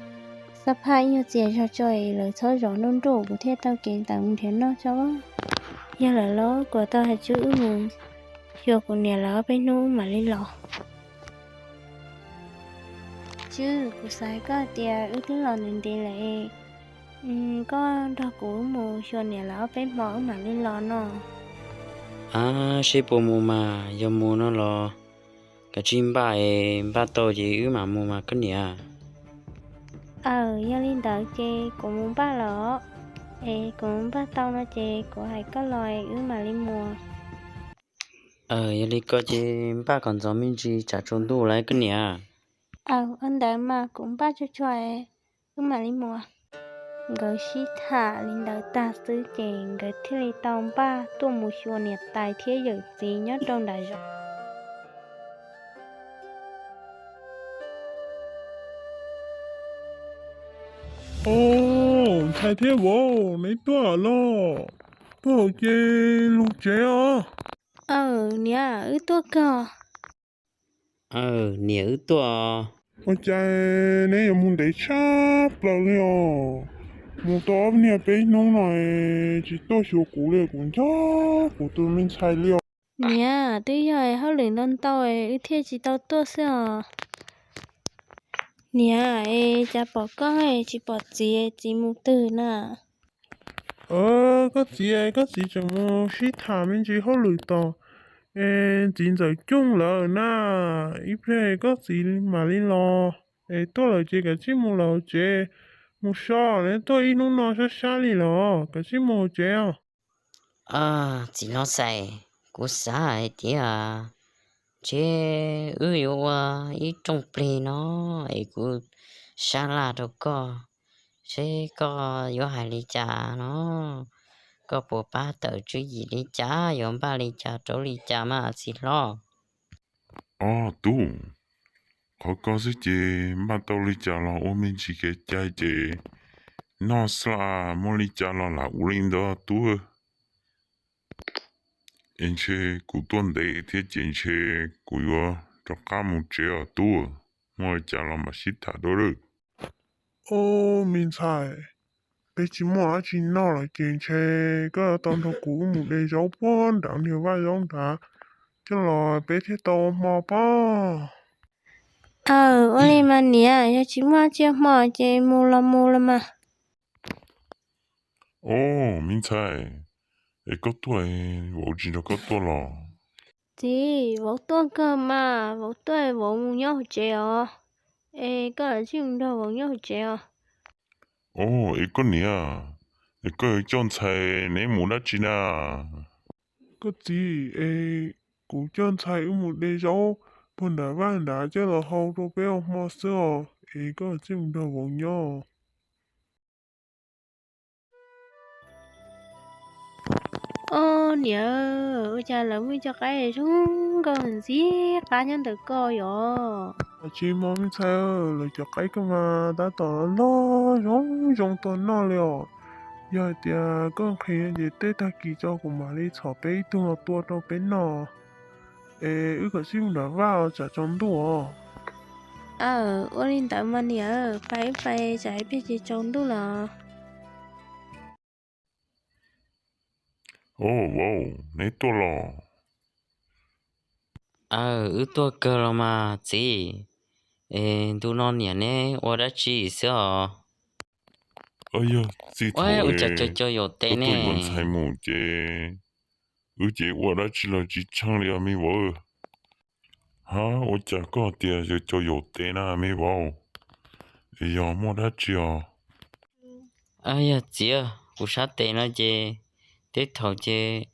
xab phaj ib nyuag txias zog tso es lawv txhob zov nruj nruj kuv thiaj tau kev tawm mus nrhiav noj tso. Yog lawm los kuv tau hais Tswb wb mus xyuas kuv niam lawv ob peb hnub wb mam li los. Tswb, kuv xav hais koj tias wb twb los ntev ntev lawm, koj nrog kuv wb mus xyuas niam lawv ob peb hmo wb mam li los no. Ab, seb puas mus mas, yog mus no los kav tsij npaj es npaj tau ces wb mam mus mas koj niam. Aw, yog li ntawd ces kuv mus npaj lawm os. Es kuv mus npaj tau no ces kuv hais koj los wb mam li mus. Aw, yog li ko ces npaj kom ntxov me ntsis tsam tsaus ntuj lawm koj niam. Aw, ua ntawd mas kuv npaj tsuag tsuag, wb mam li mus. Nkawd sib tham li ntawd tag xwb ces nkawd thiaj li tau npaj tuaj mus xyuas niam tais thiab yawm txiv nyob rau nram zos. Au, ntxhais thiab vauv, neb tuaj los? Tuaj ces los tsev os. Aw, niam, wb tuaj kawg. Aw, niam, wb tuaj. Ua cas neb yuav mus ntev tshaj plaws li os? Mus tau ob niag peb hnub no tsis tuaj xyuas kuv li, kuv nco kuv tus me ntxhais li os. Niam, twb yog hauj lwm ntau ntau wb thiaj tsis tau tuaj xwb os. Niam, es cas pom koj tsis pom txiv, txiv mus twg na? Koj txiv, koj txiv tseem mus sib tham me ntsis hauj lwm tom txiv ntxawm Cooj lawm na. Ib pliag koj txiv mam li los. Es tuaj lawm ces kav tsij mus lawm tsev, mus so, neb tuaj ib hnub no sab sab li los, kav tsij mus tsev os. Txiv Hlob Xais, kuv xav hais tias ntshe wb yuav ua ib rooj plig no es kuv sab laj rau koj, seb koj yuav hais li cas no, koj puas pab tawm tswv yim li cas, yuav npaj li cas rau li cas mas txiv hlob? Ob tub, qhov koj xwb ces npaj tau li cas los ua me ntsis kev cai ces noj xwb, muaj li cas los lam ua li ntawd tub. Es ntshe kuv tuaj ntev thiab ces ntshe kuv yuav rov qab mus tsev os tub, muaj li cas los mam sib tham dua lawm. Ob, me ntxhais, peb tsis muaj dab tsi noj lawm ces ntshe koj yuav tau nrog kuv wb mus de zaub puag nram niag vaj zaub nrad coj los peb thiaj tau ua hmo pob. Aw, ua li mas niam, yog tsis muaj dab tsi ua hmo ces mus los mus los mas. Ob, me ntxhais, es koj tuaj, vauv tsis nrog koj tuaj los? Txiv, vauv tuaj kawg mas, vauv tuaj vauv mus nyob hauv tsev os. Es koj lam tsij mus nrog vauv nyob hauv tsev os. Ob, es koj niam, es koj yuav coj ntxhais neb mus dab tsi na? Koj txiv, es kuv coj ntxhais wb mus de zaub puag nram vaj nrad coj los hau rau peb ua hmo xwb os, es koj tsij mus nrog vauv nyob. Ob niam, ua cas lawv muaj cov qaib zoo nkauj ntxim qab nyob ntawm koj yom? Tsis muaj me ntxhais, lawv cov qaib koj mas tab tom loj zoo zoo tua noj li os. Yog hais tias koj nqhis ces tej tag kis tso kuv mam li txhom peb ib tug los tua rau peb noj. Es wb kom tsij mus nram vaj tsam tsaus ntuj os. Aw, ua li ntawd mas niam, pais wb pais tsam ib pliag ces tsaus ntuj lawm. Ob, vauv, neb tuaj los? Aw, wb tuaj kawg los mas txiv. Es ntu no niam neb ua dab tsi xwb os? Yog txiv, ua cas cov cov yaum tes ne? Ntxhais mus ces wb ces ua dab tsi los tsis tsheej li os me vauv. Ha, ua cas koj tias yog cov yaum tes na me vauv? Es yog muaj dab tsi os? Yog txiv, kuv sab tes no ces tej thaum ces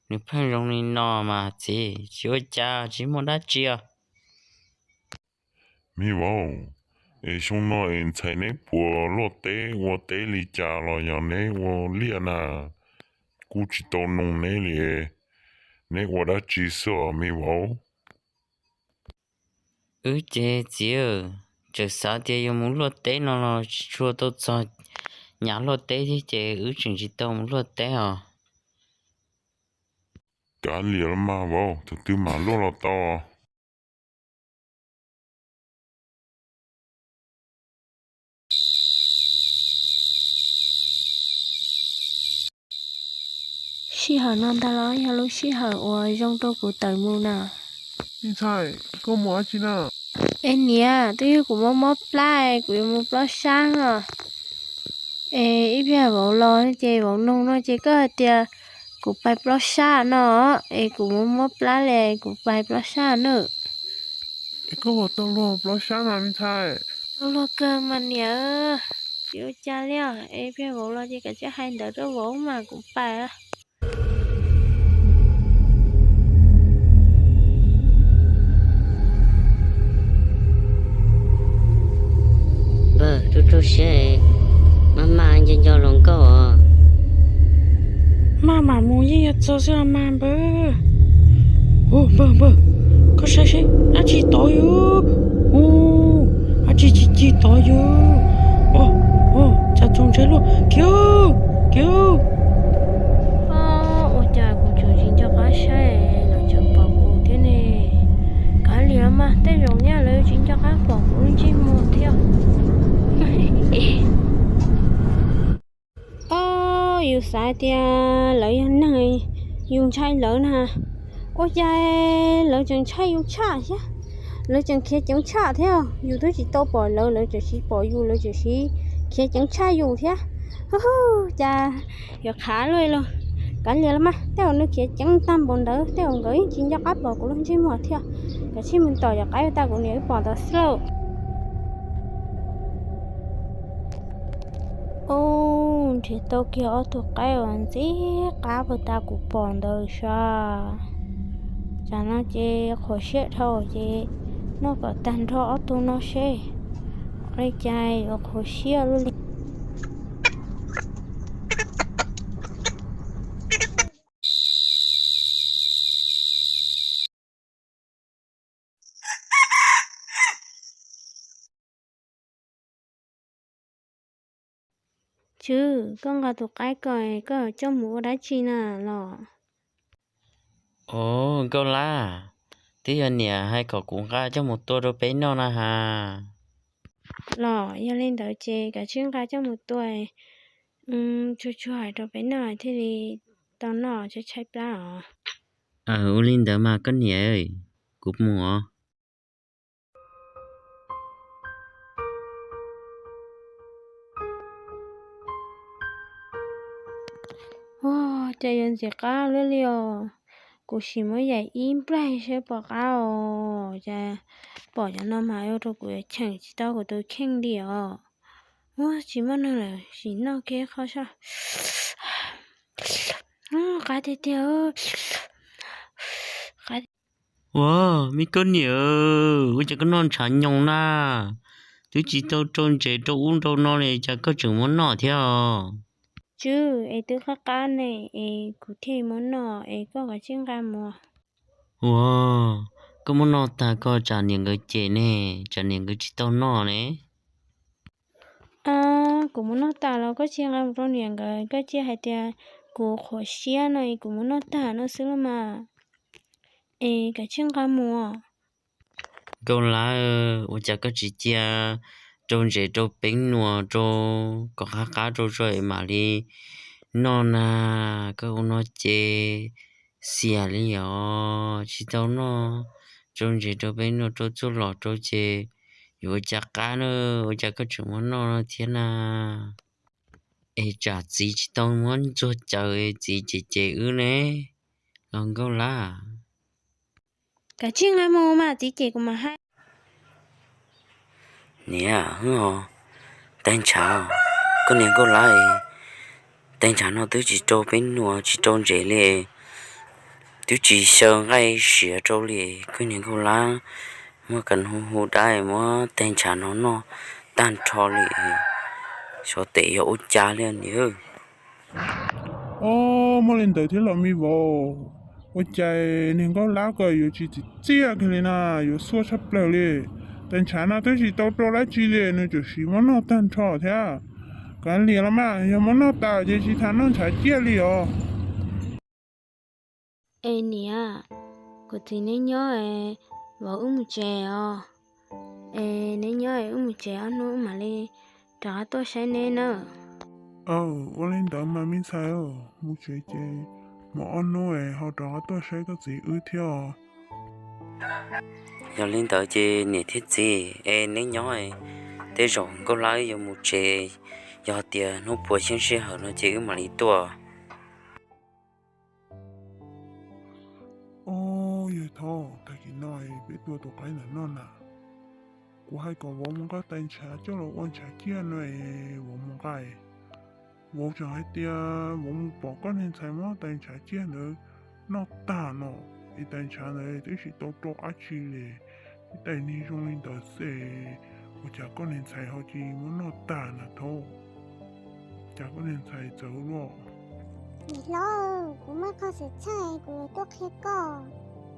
nws pheej zoo li no mas txiv, tsis ua cas, tsis muaj dab tsi os. Me vauv, es xyoo no es ntxhais neb puas luaj teb ua teb li cas los yog neb ua liaj na? Kuj tsis tau noog neb li, neb ua dab tsi xwb os me vauv? Wb ces txiv, tseem xav tias yuav mus luaj teb no los tsis tshua tau txog nyav luaj teb thiab ces wb tseem tsis tau mus luaj teb os. Kav liam los mas vauv, thaum twg mam luaj los tau. Sij hawm no ntag los yog lub sij hawm uas zoo rau kuv tawm mus na. Me ntxhais, koj mus dab tsi na? Es niam, twb yog kuv mob mob plab, kuv yuav mus plob sab no. Es ib pliag vauv los ces vauv noog no ces koj hais tias kuv pais plob sab no, es kuv mob mob plab li, kuv pais plob sab na. Es koj puas tau luag plob sab mas me ntxhais? Luag kawg mas niam, tsis ua cas li os, es pheej vauv los ces kav tsij hais ntawd rau vauv mas kuv pais. Npawg, rau rau siab, maj maj nco nco hluas nkauj os. Maj mam mus yeej yuav txog xwb los mas npawg. Npawg, npawg, koj saib seb dab tsi tod yus. Ua, dab tsi ci ci tod yus. Cas txaus ntshai luaj, khiav, khiav. Ua cas kuv tseem tsis nco qab saib lawv tseem pom kuv thiab ne. Kav liam mas, tej zaum nyaj lawv tsis nco qab pom kuv lub ntsej muag thiab. Ob, yus xav tias lawv yog neeg, yus ntshai lawv na. Ua cas lawv tseem ntshai yus tshaj thiab, lawv tseem khiav ceev tshaj thiab. Yus twb tsis tau pom lawv, lawv tseem sis pom yus, lawv tseem sis khiav ceev tshaj yus thiab. Cas yuav qhav luaj li. Kav liam los mas, tej zaum nws khiav ceev tag npaum ntawd tej zaum nkawd yeej tsis nco qab pom kuv lub ntsej muag thiab. Kav tsij mus tom cov qaib uas kuv niam wb pom ntawd xwb lauj. Ub, nrhiav tau kiag ob tug qaib uas ntxim qab puag ta kuv pom ntawd sav. Tsam no ces qhuav siab dhau ces noj kom tag nrho ob tug no seb ua li cas yuav qhuav siab luaj li. Tswv, koj nqa tus qaib ko, koj coj mus ua dab tsi na los? Ov, Nkauj Lab, twb yog niam hais kom kuv nqa coj mus tua rau peb noj na has. Los yog li ntawd ces kav tsij nqa coj mus tua tsuag tsuag rau peb noj thiaj li tau noj tshaib tshaib plab os. Ua li ntawd mas koj niam, kuv mus os. Ua cas yuav ntxim qab luaj li os. Kuv sim muab yaim ib nplaig seb puas qab os. Cas pom cov no mas ua rau kuv yuav cheem tsis tau kuv tus kheej li os. Ua tsis muaj neeg lawm, sim noj kiag qho soj. Qab tiag tiag. Ua, me koj niam, ua cas koj noj ntshav nyoos na? Twb tsis tau rau ntsev rau ub rau no li cas koj tseem muab noj thiab os? Tswv, es twb qab qab ne, es kuv thiaj muab noj, es koj kav tsij nqa mus. Ua, koj muab noj tag koj tsam niam nkawd cem ne, tsam niam nkawd tsis tau noj ne. Kuv muab noj tas los koj tsis nqa mus rau niam nkawd, koj cia hais tias kuv qhuav siab no es kuv muab noj tag no xwb los mas. Es kav tsij nqa mus. Nkauj Lab, ua cas koj tsis cia rau ntsev rau peeb nuas rau kom qab qab rau tso es mam li noj na? Koj ua no ces xiam li os, tsis tau noj, rau ntsev rau peeb nuas rau txuj lom rau ces yuav ua cas qab na, ua cas koj tseem muab noj no thiab na? Es tsam txiv tsis tau muab ntxuag caws, txiv cem cem wb ne los Nkauj Lab. Kav tsij nqa mus mas txiv cem kuv mam hais. Niam, tag ntshav, koj niam Nkauj Lab, tag ntshav no twb tsis rau peeb nuas tsis rau ntsev li, twb tsis xyaw nqaij siav rau li, koj niam Nkauj Lab muab kas hu hu dab muab tag ntshav no noj tag nrho li, xyov tes yog ua cas li niam. Ob, muaj li ntawd thiab los me vauv, ua cas niag Nkauj Lab ko yuav tsis tsim txiaj kiag li na, yuav xuaj tshaj plaws li. Tag ntshav no twb tsis tau rau dab tsi li nws tseem siv muab noj tag nrho thiab. Kav liam los mas, yog muab noj tas ces tsis tham noj ntshav ciaj li os. Es niam, kuv txiv neb nyob es vauv wb mus tsev os. Es neb nyob es wb mus tsev, ob hnub wb mam li rov qab tuaj saib neb nawb. Aw, ua li ntawd mas me ntxhais, mus tsev ces mus ob hnub es ho rov qab tuaj saib koj txiv wb thiab os. Yog li ntawd ces niam thiab txiv, es neb nyob, tej zaum Nkauj Lab wb yuav mus tsev, yog tias hnub puas xyeeb sij hawm no ces wb mam li tuaj. Ob, yawg Thoj, tag kis no peb tua tus qaib ntawm no na. Kuv hais kom vauv mus nqa tais ntshav coj los ua ntshav ciaj no es vauv mus nqa. Vauv tseem hais tias vauv mus pom koj niag ntxhais muab tais ntshav ciaj ntawd noj tag no, es tais ntshav ntawd twb tsis tau rau dab tsi li, ib tais niag zoo li ntawd xwb, ua cas koj niag ntxhais ho cia li muab noj tag na thaub? Cas koj niag ntxhais txawv luaj? Niam hlob, kuv muaj qhov xwm txheej kuv yuav tuaj qhia koj.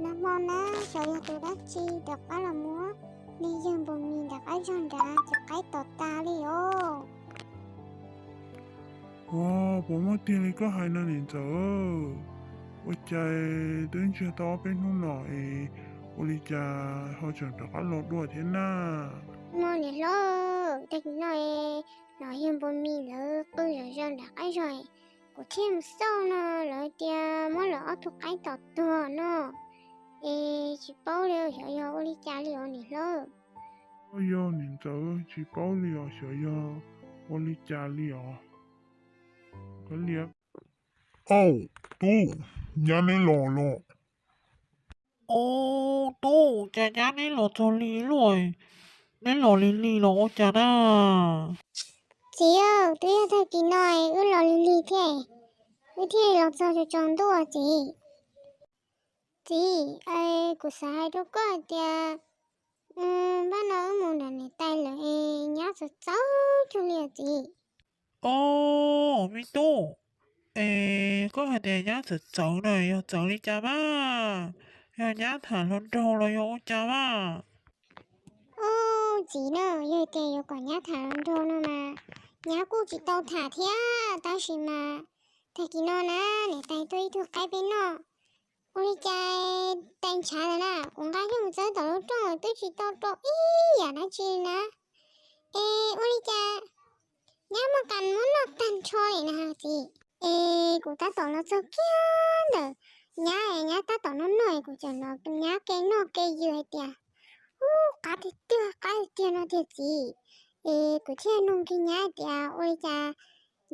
Nag hmo na, xyov yog tus dab tsi rov qab los muab niag yawg npua mis nram qab zog nrad cov qaib tom tas li os. Ua, puas muaj tiag li koj hais no niam ntxawm? Ua cas twb ntsiag tau ob peb hnub no es ua li cas ho tseem rov qab los dua thiab na? Muaj niam hlob, tag kis no los yawg npua mis lawv qw zom zaws nram qab zog, kuv thiaj mus xauj no lawv tias muab lawv ob tug qaib tom tuag no, es tsis paub li xyov yog ua li cas li os niam hlob. Yog niam ntxawm, tsis paub li os xyov yog ua li cas li os. Auj, tub, nyab neb los los? Au, tub, cas nyab neb los txog lig luaj? Neb los lig lig los ua cas na? Txiv, twb yog tag kis no wb los lig lig thiab, wb thiaj los txog tsaus ntuj txiv. Txiv, kuv xav hais rau koj hais tias, npaj no wb mus nram niam tais lawm es nyab txawv txawv cuag li os txiv. Au, me tub, es koj hais tias nyab txawv txawv na yog txawv li cas mas? Yog nyab tham hluas nraug los yog ua cas mas? Au, txiv na, yog tias yuav kom nyab tham hluas nraug no mas nyab kuj tsis tau tham thiab, tab sis mas tag kis no na, niam tais tua ib tug qaib peb noj. Ua li cas tais ntshav ntawd na kuv nqa coj mus txawb tom lub rooj twb tsis tau rau ib yam dab tsi li na. Es ua li cas nyab muaj qas muab noj tag nrho li na txiv? Es kuv tab tom los txog kiag ntawm nyab, nyab tab tom noj noj es kuv txawm hnov nyab ke noj ke ywg hais tias, ub, qab tiag tiag, qab tiag tiag no tiag txiv. Es kuv thiaj nug kiag nyab hais tias ua li cas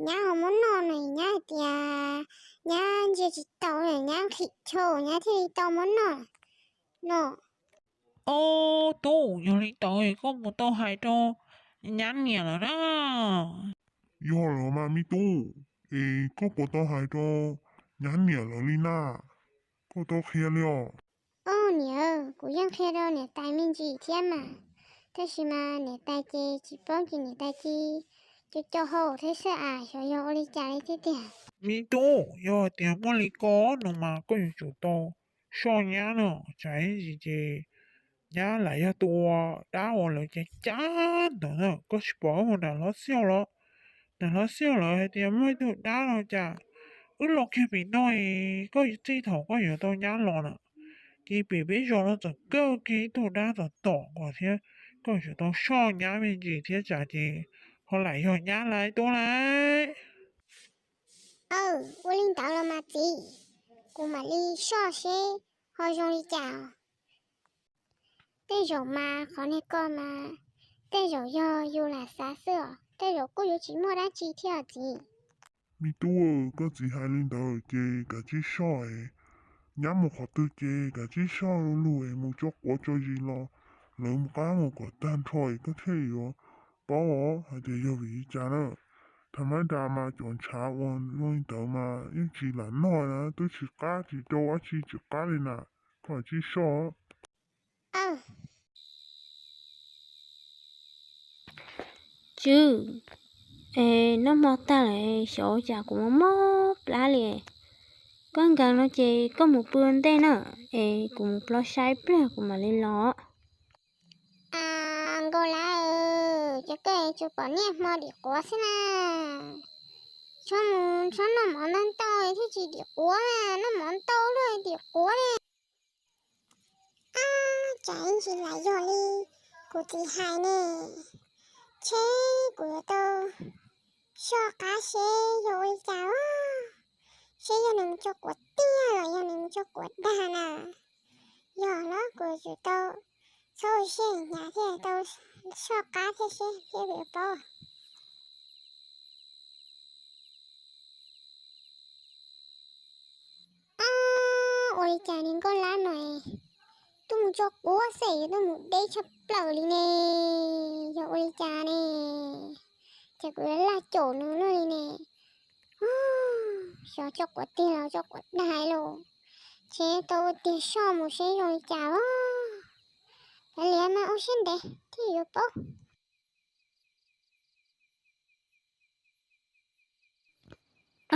nyab ho muab noj no, nyab hais tias nyab ntsia tsis tau, nyab nqhis chau nyab thiaj li tau muab noj no. Au, tub, yog li ntawd koj puas tau hais rau nyab niam lawm na? Yog lawm mas me tub, es koj puas tau hais rau nyab niam lawm li na? Koj tau qhia li os? Au niam, kuv yeej qhia rau niam tais me ntsis thiab mas, tab sis mas niam tais ces tsis paub ces niam tais cia li co co hau thiab xwb as, xyov yog ua li cas li thiab tiag. Me tub, yog tias muaj li ko no mas koj yuav tsum tau soj nyab no, tsam ib ntsis ces nyab lam yog tus ua dab uas lawv cab cab ntawd na. Koj tsis pom wb mus nram hlob Xiauj los? Nram hlob Xiauj lawv hais tias muaj ib tug dab no cas wb los kiag pem no es koj txij thaum koj yuav tau nyab los na, ces pem peb zos no txawm kaw kiag ib tug dab tom tom ko thiab. Koj yuav tsum tau soj nyab me ntsis thiab tsam ces ho lam yog nyab lawm tub lawm. Aw, ua li ntawd los mas txiv, kuv mam li soj seb ho zoo li cas. Tej zaum mas qhov niag ko mas tej zaum yog yus lam xav xwb os, tej zaum kuj yuav tsis muaj dab tsi thiab os txiv. Me tub, koj txiv hais li ntawd ces kav tsij soj es, nyab mus qhov twg ces kav tsij soj lug es mus tso quav tso zis los, lawv mus qab mus kom tag nrho es koj thiaj yuav paub os hais tias yog vim li cas na. Thaum mab das mas cov ntshav uas zoo li ntawd mas yeej tsis lam noj na, twb tsis qab tsis rau dab tsi tsis qab li na, koj kav tsij soj. Tswv, es noj hmo tag lawm, xyov ua cas kuv mob mob plab li. Koj nkees no ces koj mus pw ua ntej na, es kuv mus plob saib pliag kuv mam li los. Nkauj Lab, ces koj tsuas pom niaj hmo dim quav xwb na. Txhob mus txhob noj mov ntau ntau thiaj tsis dim quav na, noj mov ntau luaj dim quav na. Ab, cas ib ntsis lam yog li kuv txiv hais ne. Tsheb kuv yuav tau soj qab seb yog ua li cas, seb yog nws mus tso quav tiag los yog nws mus tso quav dag na. Yog los kuv yuav tsum tau txhob ua siab hnyav thiaj tau soj qab thiab seb thiaj li paub. Ab, ua li cas niag Nkauj Lab no es tuaj mus tso quav xwb, yuav tuaj mus deb tshaj plaws li ne. Yog ua li cas ne? Ces kuv yuav laj caum nws luaj li ne. Xyov coj quav tiag los coj quav dais los. Ces tau ua tiag soj mus seb zoo li cas los. Kav liam mas ua siab ntev thiaj yuav paub.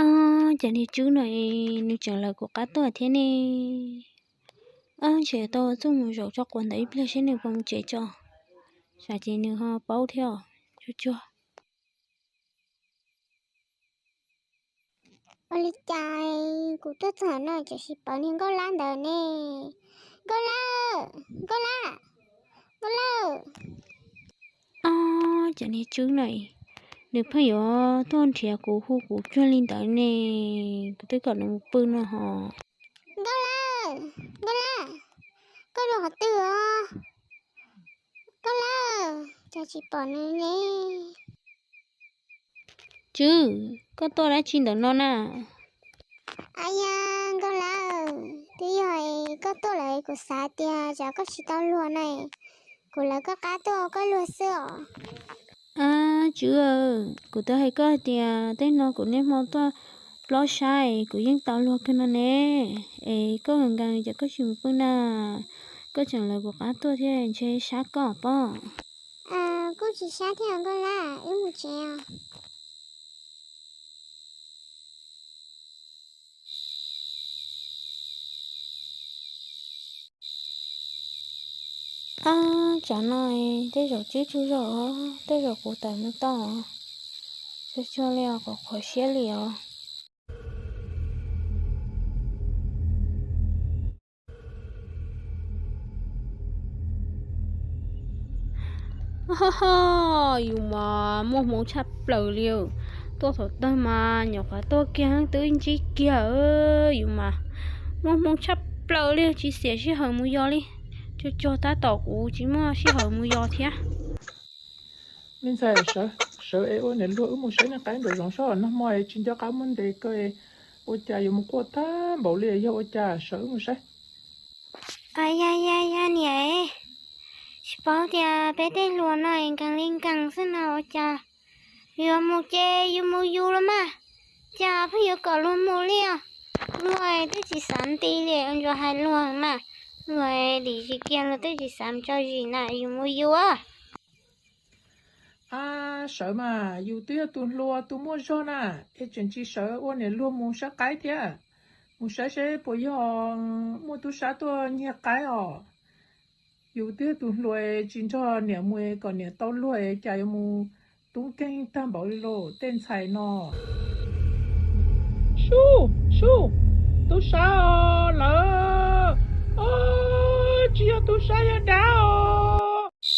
Ob, cas niag Tswb no nws tseem lawv kuv qab tuaj thiab ne. Ob, ntshe tau txuj mus zaum tso quav ntawd ib pliag seb nws puas mus tsev tso, tsam ces nws ho paub thiab os. Tsuag tsuag. Ua li cas kuv tuaj txog no tseem tsis pom niag Nkauj Lab ntawd ne? Nkauj Lab, Nkauj Lab, Nkauj Lab. Ob, cas niag Tswb no nws pheej yuav tuaj nrhiav kuv hu kuv cuag li ntawd ne. Kuv twb kom nws mus pw no ho. Nkauj Lab, Nkauj Lab, koj dua qhov twg os? Nkauj Lab, cas tsis pom nws ne? Tswb, koj tuaj dab tsi ntawm no na? Ab ya, Nkauj Lab, twb yog koj tuaj lawm kuv xav tias tsam koj tsis tau luag na, kuv lawv koj qab tuaj ua koj luag xwb os. Ab, Tswb, kuv twb hais koj hais tias tej no kuv niaj hmo tuaj plob sab es kuv yeej tau luag kawg no ne. Es koj nkees nkees ces koj tsis mus pw na, koj tseem lawv kuv qab tuaj thiab ntshe sab koj pob. Kuj tsis sab thiab Nkauj Lab, wb mus tsev os. Ab, tsam no tej zaum Tswb tsaug zog, tej zaum kuv tawm mus tau. Tsuag tsuag li os, qhuav qhuav siab li os. Yus mas muaj hmoo tshaj plaws li, tuaj thaum twg mas nyuam qhuav tuaj kiag twb ntsib kiag. Yus mas muaj hmoo tshaj plaws li, tsis xiam sij hawm mus yos li. Tsuag tsuag tab tom kuv tsis muaj sij hawm mus yos thiab. Me ntxhais, sawv es ua niam luag wb mus saib niag qaib nraum zoov seb, nag hmo tsis nco qab muab ntes koj, ua cas yuav mus quaj tag npaum li, yog ua cas sawv wb mus saib. Yog yog yog niam, tsis paub tias peb tej hluas no nkees li nkees xwb no ua cas. Yuav mus ces yus mus yus los mas, cas pheej yuav kom luag mus li os. Luag twb tsis xav nti li, ntsuas hais luag mas, luag dim zis kiag luag twb tsis xav tso zis na, yus mus yus. Ab, sawv mas, yus twb yog tus hluas tus muaj zog na, es tseem tsis sawv ua niam luag mus saib qaib thiab? Mus saib seb puas yog muaj tub sab tuaj nyiag qaib os. Yus twb yog tus hluas tsis nrog niam mus kom niam tau luag, cas yuav mus tub nkeeg tag npaum li lauj tej ntxhais no. Sub, sub, tub sab os lawm. Tsis yog tub sab, yog dab os.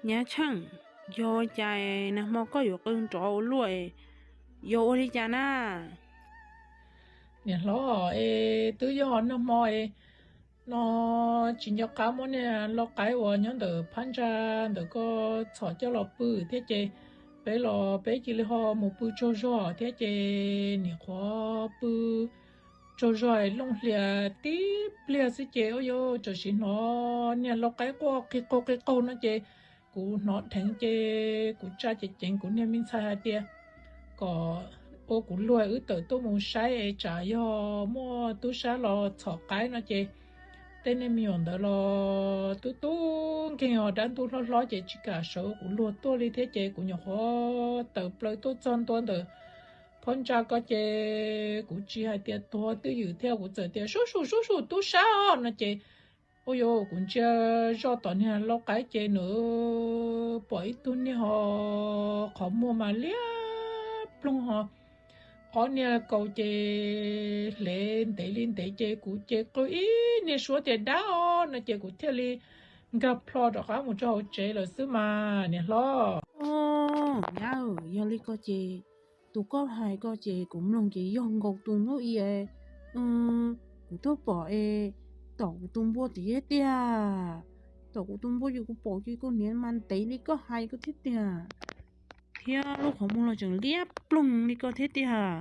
Nyab Tsheej, yog ua cas nag hmo koj yuav qw nrov ua luaj, yog ua li cas na? Niam hlob, es twb yog nag hmo no tsis nco qab muab niag lau qaib uas nyob ntawm phab ntsa ntawm koj txhom coj los pw thiab ces peb los peb cia li ho mus pw tsaug zog thiab ces nim qhuav pw tsaug zog looj hlias tib pliag xwb ces ua yuav tam sim hnov niag lau qaib quaj qi qaug qi qaug no ces kuv hnov dheev ces kuv tsa ceev ceev kuv niag me ntxhais hais tias kom ua kuv luag wb tawm tuaj mus saib es tsam yog muaj tub sab los txhom qaib no ces tej niag me nyuam ntawd los tub tub nkeeg os, dab ntub hlob hlob ces tsis kam sawv ua kuv luag tuaj li thiab ces kuv nyuam qhuav tawm plaws tuaj txog ntua ntawm phab ntsa ko ces kuv tsis hais tias tuag twj ywm thiab kuv txawm tias sub sub sub sub tub sab os no ces ua yuav kuv ntsia zoj tom niag lau qaib ces nws pom ib tug niag ho qhov muag mas liab ploog ho ob niag kaus ces hlev ntev li ntev ces kuv ces qw ib niag suab tias dab os no ces kuv thiaj li nkag plho rov qab mus rau hauv tsev lawm xwb mas niam hlob. Nyab, yog li ko ces tus koj hais ko ces kuv mloog ces yog nkaus tus npua i, kuv twb pom es tom kuv tus npua tiag tiag. Tom kuv tus npua ces kuv pom ces kuv niam mas ntev li koj hais ko thiab tiag. thiab lub qhov muag los tseem liab ploog li ko thiab tiag.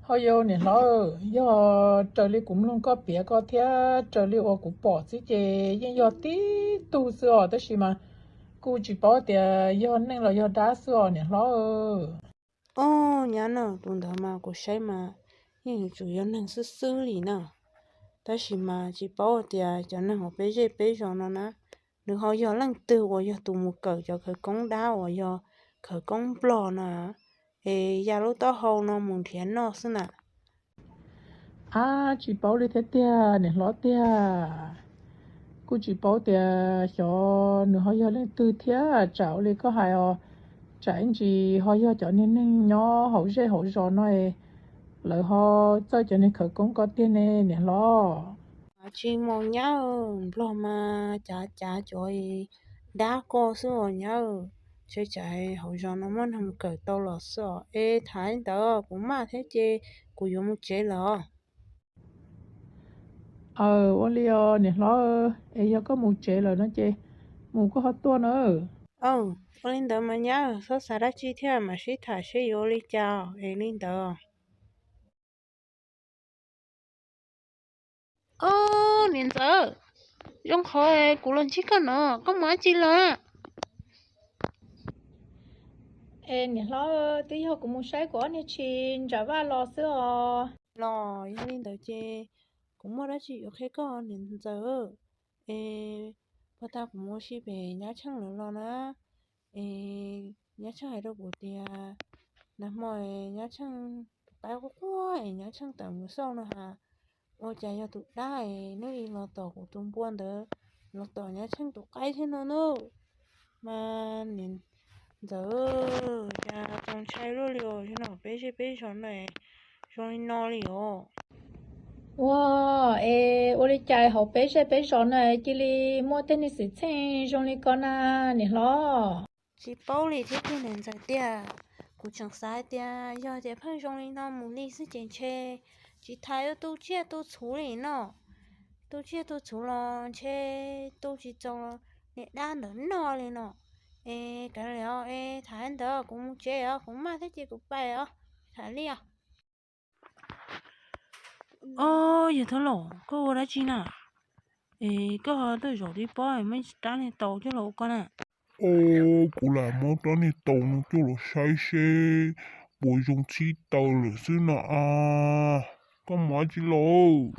Ho yog niam hlob, yog raws li kuv mloog koj piav ko thiab raws li uas kuv pom xwb ces yeej yog tib tug xwb os, tab sis mas kuj tsis paub tias yog neeg los yog dab xwb os niam hlob. Ob nyab no, tus ntawd mas kuv saib mas yeej yuav tsum yog neeg xwb xwb li na. Tab sis mas tsis paub tias cov neeg hauv peb zej peb zos no na, nws ho yog leej twg uas yog tus mus kawm cov khawv koob dab uas yog khawv koob nplog na, es ya lub taub hau no mus nrhiav noj xwb na. Ab, tsis paub li thiab tiag niam hlob tiag. Kuj tsis paub tias xyov nws ho yog leej twg thiab, tsam ua li koj hais os, tsam ib ntsis ho yog cov niag neeg nyob hauv zej hauv zos no es lawv ho txawj cov niag khawv koob ko tiag ne niam hlob. Tsis mus nyab, nplog mas cav cav cov dab ko xwb os nyab. Tsam hauv zos no muaj neeg kawm tau los xwb os. Es tham li ntawd kuv maj thiab ces kuv yuav mus tsev lawm os. Aw, ua li os niam hlob, es yog koj mus tsev lawm no ces mus koj ho tuaj na. Ua li ntawd mas nyab, txhob xav dab tsi thiab, mam sib tham seb yuav ua li cas es li ntawd. Ob, niam ntxawm, zoo qhov kuv los ntsib koj no, koj mus dab tsi los? Es niam hlob, twb yog kuv mus saib kuv ob niag tshis nram vaj los xwb os. Los yog li ntawd ces kuv muaj dab tsi yuav qhia koj niam ntxawm. Es puag ta kuv mus ua si pem nyab Tsheej lawv los na, es nyab Tsheej hais rau kuv tias nag hmo nyab Tsheej tus qaib quaj quaj es nyab Tsheej tawm mus xauj no has, ua cas yog tus dab es hnub i los tom kuv tus npua ntawd, los tom nyab Tsheej tus qaib thiab no na. Mas niam ntxawm, cas txaus ntshai luaj li os, no peb zej peb zos no zoo li no li os. Ua, es ua li cas hauv peb zej peb zos no cia li muaj tej neeg xwm txheej zoo li ko na niam hlob? Tsis paub li thiab tiag niam ntxawm tiag. Kuv tseem xav tias yog tias pheej zoo li no mus li xwb ces ntshe tsis tas yuav tu tsiaj tu txhuv li no. Tu tsiaj tu txhuv los ntshe tu tsis txaus niag dab ntawd noj li no. Es kav liam os, es tham ntawd kuv mus tsev os, kuv maj thiab ces kuv pais os, tham li os. Ob, yawg Thab Laus, koj ua dab tsi na? Es koj tuaj zaum dib pob muab rab niag taus coj los ua koj na? Ob, kuv lam muab rab niag taus no coj los saib seb puas zoo txhib taw lawm xwb no a. Koj mus dab tsi los?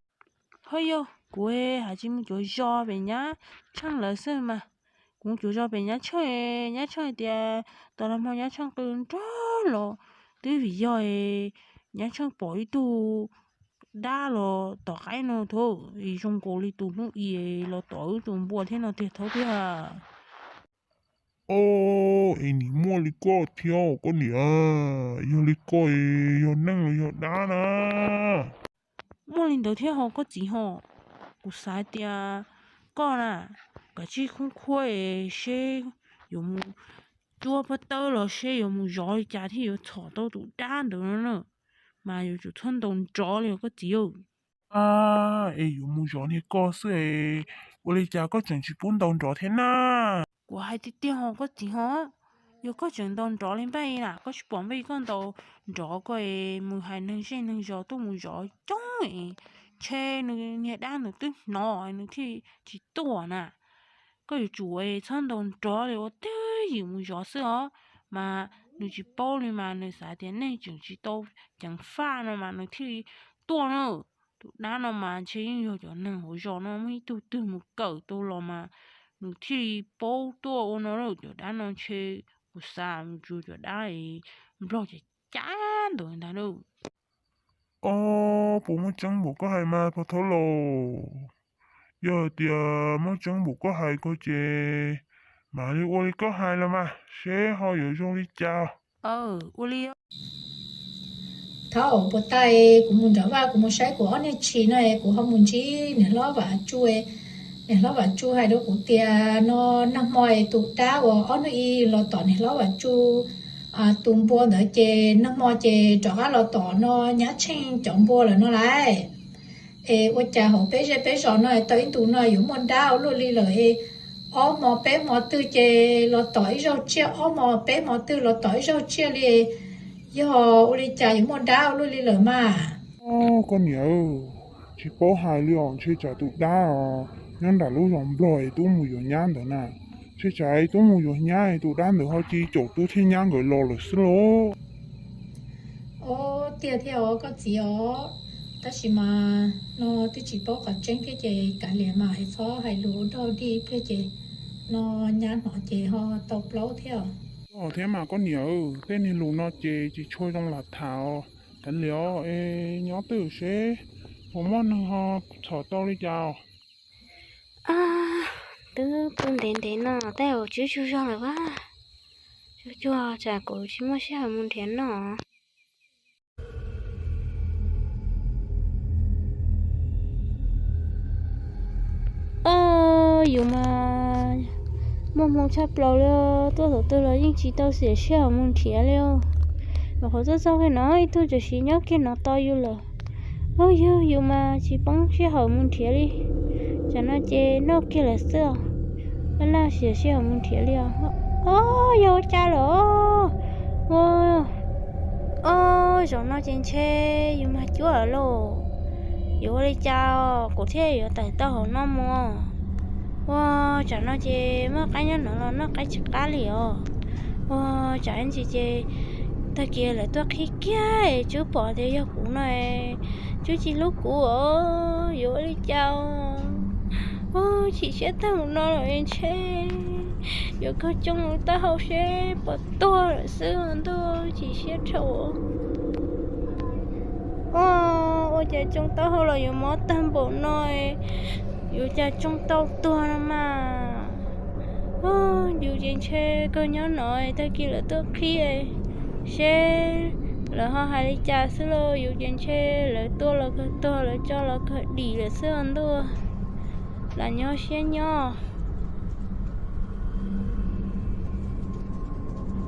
Ho yog kuv hais tsis mus cuav zos pem nyab Tsheej lawv xwb mas. Kuv mus cuav zos pem nyab Tsheej, nyab Tsheej hais tias tos nag hmo nyab Tsheej qw nrov los twb vim yog nyab Tsheej pom ib tug dab los tom qaib no thiab, zoo nkaus li tus hnub i los tom wb tus npua thiab no tiag thiab. Ob, es nim muaj li koj thiab koj niam, yog li koj yog neeg los yog dab na? Muaj li ntawd thiab ho koj txiv ho. Kuv xav tias koj na, kav tsij khoob khuab es seb yuav mus cuab pob tawb los seb yuav mus zov li cas thiaj yuav txhom tau tus dab ntawd no na. Mas yuav tsum txhob ntaus nrov li os koj txiv. A, es yuav mus zov niag ko xwb es ua li cas koj tseem tsis pub ntaus nrov thiab na? Kuv hais tiag tiag ho koj txiv ho, yog koj tseem ntaus nrov li npaj i na, koj tsis pom npaj i koj ntaus nrov ko es mus hais neeg zej neeg zos tuaj mus zov coob es ntshe nws niag dab ntawd twb hnov nws thiaj tsis tuaj na. Koj yuav tsum txhob ntaus nrov li, ua twj ywm mus zov xwb os. Mas nws tsis paub li mas nws xav tias nej tseem tsis tau ceev faj no mas nws thiaj li tuaj na. Tus dab no mas ntshe yeej yog cov neeg hauv zos no muaj ib tug twg mus kawm tau los mas nws thiaj li paub tuaj ua no lawm. Cov dab no ntshe kuv xav mus tsuas cov dab nplog cov cab ntawd ntag lauj. Ob, puas muaj tseeb npaum koj hais mas pog Thab Laus? Yog hais tias muaj tseeb npaum koj hais ko ces mam li ua li koj hais los mas seb ho yuav zoo li cas. Ua li. Thaum puag ta kuv mus nram vaj kuv mus saib kuv ob niag tshis no es kuv ho mus ntsib niam hlob Vam Tsu. Niam hlob Vam Tsu hais rau kuv tias no nag hmo es tus dab uas ob hnub i los tom niam hlob Vam Tsu tus npua ntawd ces nag hmo ces rov qab los tom no nyab Tsheej cov npua lawm no lauj. Es ua cas hauv peb zej peb zos no tau ib ntus no yuav muaj dab ua luaj li lawm es Ob hmo peb hmo twg ces los tom ib zaug tsiaj, ob hmo peb hmo twg los tom ib zaug tsiaj li, yog ua li cas yuav muaj dab ua luaj li lawm mas? Koj niam, tsis paub hais li os, ntshe tsam tus dab nyob nram lub zos Nplog es twb mus yuav nyab ntawd na. Ntshe tsam twb mus yuav nyab, tus dab ntawd ho cia caum tub thiab nyab nkawd los lawm xwb lauj. Ov, tiag thiab os koj txiv os, tab sis mas no twb tsis paub qhov tseeb thiab ces kav liam mas es txhob hais lus ua dog dig pliag ces no nyab hnov ces ho tau plaub thiab. Ov, thiab mas koj niam, tej niag lus no ces tsis tshua zoo lam tham os, kav liam os, es nyob twj seb puas muaj neeg ho txhom tau li cas. Twb pw ntev ntev no tej zaum tswb tsaug zog lawm vaj. Tsuag tsuag tsam kuv tsis muaj sij hawm mus nrhiav noj. Ov, yus mas muaj hmoo tshaj plaws li, tuaj thaum twg los yeej tsis tau xiam sij hawm mus nrhiav li os. Nyuam qhuav tuaj txog kiag no ib tug tam sim nyob kiag no tos yus lawm. Ov, yus, yus mas tsis poob sij hawm mus nrhiav li. Tsam no ces noj kiag lawm xwb os, laj laj xiam sij hawm mus nrhiav li os. Ov, yog ua cas lawm os? Ua, ov, zaum no ces ntshe yus mas cuab lawm lauj. Yuav ua li cas kuv thiaj yuav tawm tau hauv no mus? Ua, tsam no ces muaj qaib nyob no los noj qaib tsis qab li os. Ua, tsam ntsis ces tag kis lawv tuaj qhib kiag es Tswb pom tias yog kuv no es Tswb tsis hlub kuv os, yuav ua li cas? Ua, chim siab tag mus no lawm ntshe yuav kawg tsoo lub taub hau seb puas tuag lawm xwb ntuj, chim siab dhau. Ua, ua cas tsoo taub hau los yuav mob tag npaum no, yuav cas tsoo tau tuag no mas. Yus ces ntshe kawg nyob no, tag kis lawv tuaj qhib seb lawv ho hais li cas xwb lauj. Yus ces ntshe lawv tuaj los kawg tuag, lawv tso los kawg dim lawm xwb ntuj, lam nyob siab nyob.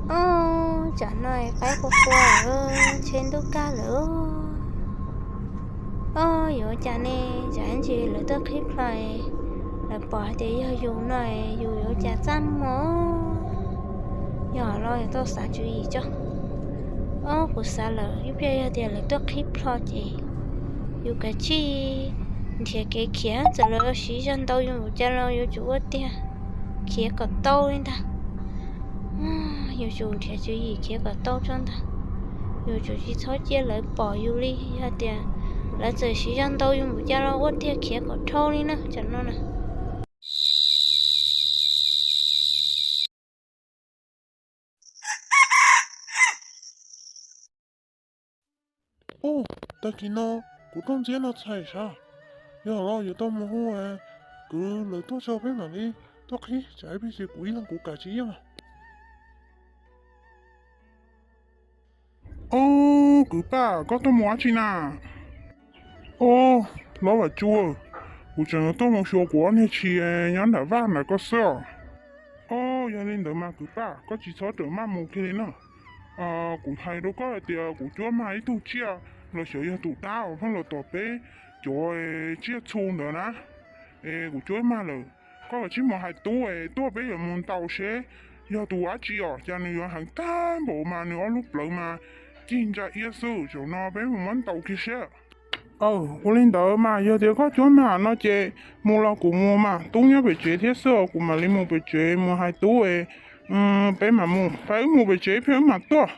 Ov, tsam no qaib qua qua, ntshe ntuj kaj lawm. Ov, yuav cas ne, tsam ntsis lawv tuaj qhib plho, lawv pom hais tias yog yus no, yus yuav cas txaj muag. Yog los yuav tau xav tswv yim tso. Ov, kuv xav lawm, ib pliag yog tias lawv tuaj qhib plho ces yus kav tsij nrhiav kev khiav, txawm lawv siv zog ntau yus mus cas los yuav tsum ua tiag khiav kom tau li ntag. Yuav tsum nrhiav tswv yim khiav kom tau tso ntag. Yuav tsum tsis txhob cia lawv pom yus li, yog tias lawv txawm siv zog ntau yus mus cas los ua tiag khiav kom dhau li na, tsam no na. Ov, tag kis no kuv tuaj ntxiab no txhais sav, yog los yuav tau mus hu kwv lawv tuaj tso peb mam li tuaj qhib, tsam ib pliag kuv ib leeg kuv kam tsis yeej. Ob, kwv Paj, koj tuaj mus dab tsi na? Ob, Lob Vam Tsua, kuv tseem tuaj mus xyuas kuv ob niag tshis nyob nram vaj nram ko xwb os. Ob, yog li ntawd mas kwv Paj, koj tsis txhob rawm maj mus kiag li na. Kuv hais rau koj hais tias kuv cuab mag ib tug tsiaj los xyov yog tus dab uas pheej los tom peb cov tsiaj txhu ntawd na. Es kuv cuab mag lawm, koj kav tsij mus hais tub es tuaj peb yuav mus ntaus seb yog tus dab tsi os, cas nws yuav heev tag npaum mas nws ob lub plawv mas cig ntsa iab xwb. Zaum no peb mus muab ntaus kiag seb. Aw, ua li ntawd mas yog tias koj cuab mag no ces mus los kuv mus mas, tub nyob pem tsev thiab xwb os, kuv mam li mus pem tsev mus hais tub es peb mam mus, peb wb mus pem tsev peb wb mam tuaj.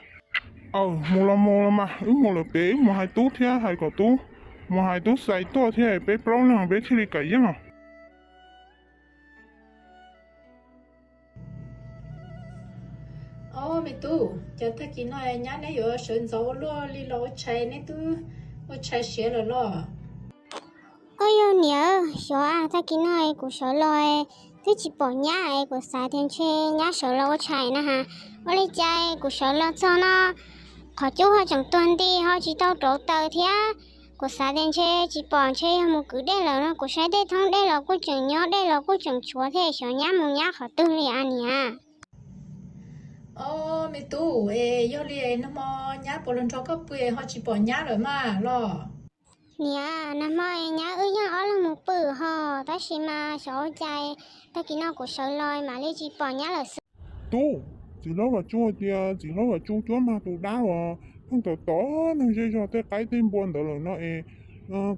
Aw, mus los mus los mas, wb mus lawm pem wb mus hais tub thiab hais kom tub, mus hais tub xais tuaj thiab peb plaub leeg peb thiaj li kam yeej os. Ob, me tub, cas tag kis no nyab neb yuav sawv ntxov ua luaj li los ua tshais, neb twb ua tshais siav lawm los? Ob, yog niam, xyov tag kis no kuv sawv los twb tsis pom nyab es kuv xav tias ntshe nyab sawv los ua tshais na has. Ua li cas kuv sawv los txog no qhov cub ho tseem tuag nti ho tsis tau rauv taws thiab. Kuv xav tias ntshe tsis pom, ntshe yog mus kwv dej lawm no, kuv saib dej thoob dej los kuj tseem nyob, dej los kuj tseem tshuav thiab, xyov nyab mus nyab qhov twg li a niam. Ob, me tub, es yog li nag hmo nyab puas los nrog koj pw ho tsis pom nyab lawm mas los? Niam, nag hmo nyab wb yeej ob leeg mus pw Ho, tab sis mas xyov ua cas tag kis no kuv sawv los mam li tsis pom nyab lawm xwb. Tub, txiv hlob Vam Tsuj hais tias txiv hlob Vam Tsuj cuab mag tus dab uas pheej tom tom neeg zej zog tej qaib tej npua ntawd lawm no es,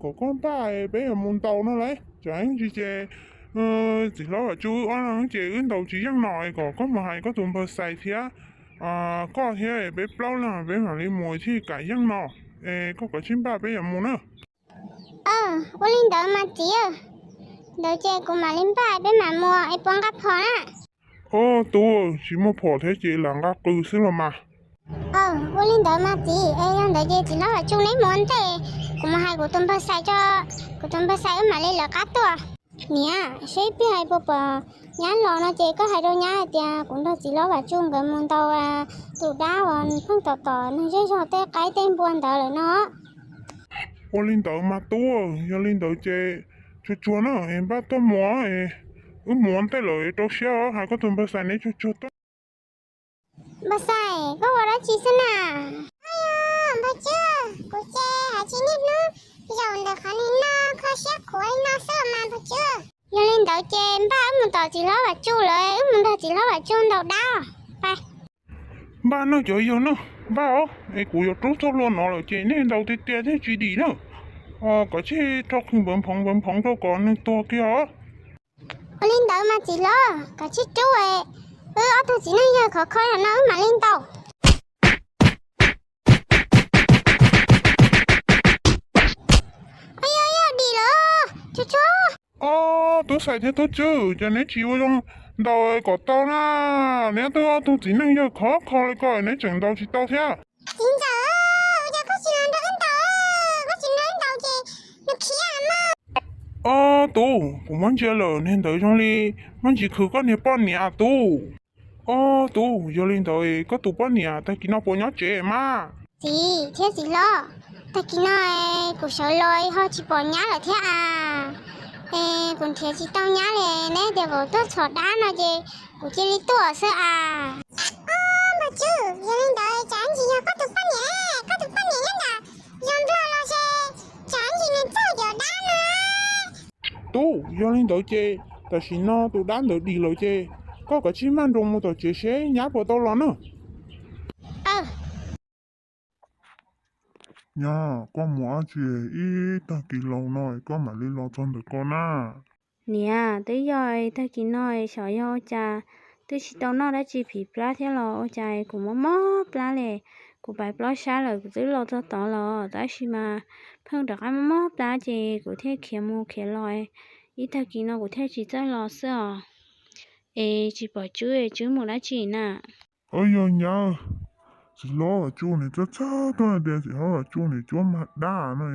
kom koj npaj peb yuav mus ntaus no lauj. Tsam ib ntsis ces txiv hlob Vam Tsuj wb ob leeg ces wb ntaus tsis yeej no es kom koj mus hais koj tus npawg Xais thiab koj thiab peb plaub leeg peb mam li mus thiaj kam yeej no. Es koj kav tsij npaj peb yuav mus na. Ua li ntawd mas txiv, ntawd ces kuv mam li npaj peb mam mus es puas nqa phom na? Ob tug tsis muaj phom thiab ces lam nqa qws xwb los mas. Ua li ntawd mas txiv, es yog ntawd ces txiv hlob Vam Tsuj neb mus ua ntej, kuv mus hais kuv tus npawg Xais tso, kuv tus npawg Xais wb mam li lawv qab tuaj. Niam, seb ib pliag puas pom nyab los no ces koj hais rau nyab hais tias kuv nrog txiv hlob Vam Tsuj nkawd mus ntaus tus dab uas pheej tom tom neeg zej zog tej qaib tej npua ntawd lawm no. Ua li ntawd mas tub, yog li ntawd ces tsuag tsuag na es npaj tuaj mus, wb mus ua ntej lawm rau siab hais koj tus npawg Xais neb tsuag tsuag tuaj. Npawg Xais, koj ua dab tsi xwb na? Npawg Tswb, kuv ces hais tsis niaj hnub zaum ntawm qhov nim no kho siab khuav li no xwb mas npawg Tswb. Yog li ntawd ces npaj wb mus tom txiv hlob Vam Tsuj lawm, wb mus nrog txiv hlob Vam Tsuj ntaus dab. Npaj no cov yawg no, npaj os, es kuv yuav rub txog hlua no lawm ces nej ntaus tiag tiag thiaj tsis dim na. Koj tsij rho qhwv npawv nphoov npawv nphoov rau kom nws tuag kiag os. Ua li ntawd mas txiv hlob, koj tsij rub, wb ob tug txiv neej yawg khov kho no wb mam li ntaus. Yog dim lawm, tsuag tsuag. Ob tug Xais thiab tub Tswb, cas neb tsis ua zoo ntaus kom tau na? Neb twb ob tug txiv neej yawg khov kho li ko neb tseem ntaus tsis tau thiab. Txiv ntxawm, ua cas koj tsis los nrog wb ntaus? Koj tsis nrog wb ntaus ces nws khiav mas. Ob tug, kuv muab ntsia lawm niag ntawd zoo li muab ntsis khwv koj niag poj niam tub. Ob tug, yog li ntawd koj tus poj niam tag kis no puas nyob tsev mas? Txiv thiab txiv hlob, tag kis no kuv sawv los ho tsis pom nyab lawm thiab as. Es kuv nrhiav tsis tau nyab li, neb tias kom tuaj txhom dab no ces kuv cia li tuaj xwb as. Npawg Tswb, yog li ntawd tsam ntsis yog koj tus poj niam, koj tus poj niam nyob nram zos Nplog los ces tsam ntsis nws txawj cov dab no. Tub, yog li ntawd ces tam sim no tus dab ntawd dim lawm ces koj kav tsij maj nroos mus tom tsev seb nyab puas tau los na. Nyab, koj mus dab tsi ib tag kis laus no koj mam li los txog ntawm ko na? Niam, twb yog tag kis no xyov yog ua cas twb tsis tau noj dab tsi phiv plab thiab los ua cas kuv mob mob plab li. Kuv pais plob sab lawm kuv twb los txog tod los tab sis mas pheej rov qab mob mob plab ces kuv thiaj khiav mus khiav los, ib tag kis no kuv thiaj tsis txawj los xwb os. Es tsis pom Tswb, Tswb mus dab tsi na? Yog nyab, txiv hlob Vam Tsuj nws txawj txawj tuaj hais tias txiv hlob Vam Tsuj nws cuab mag dab no,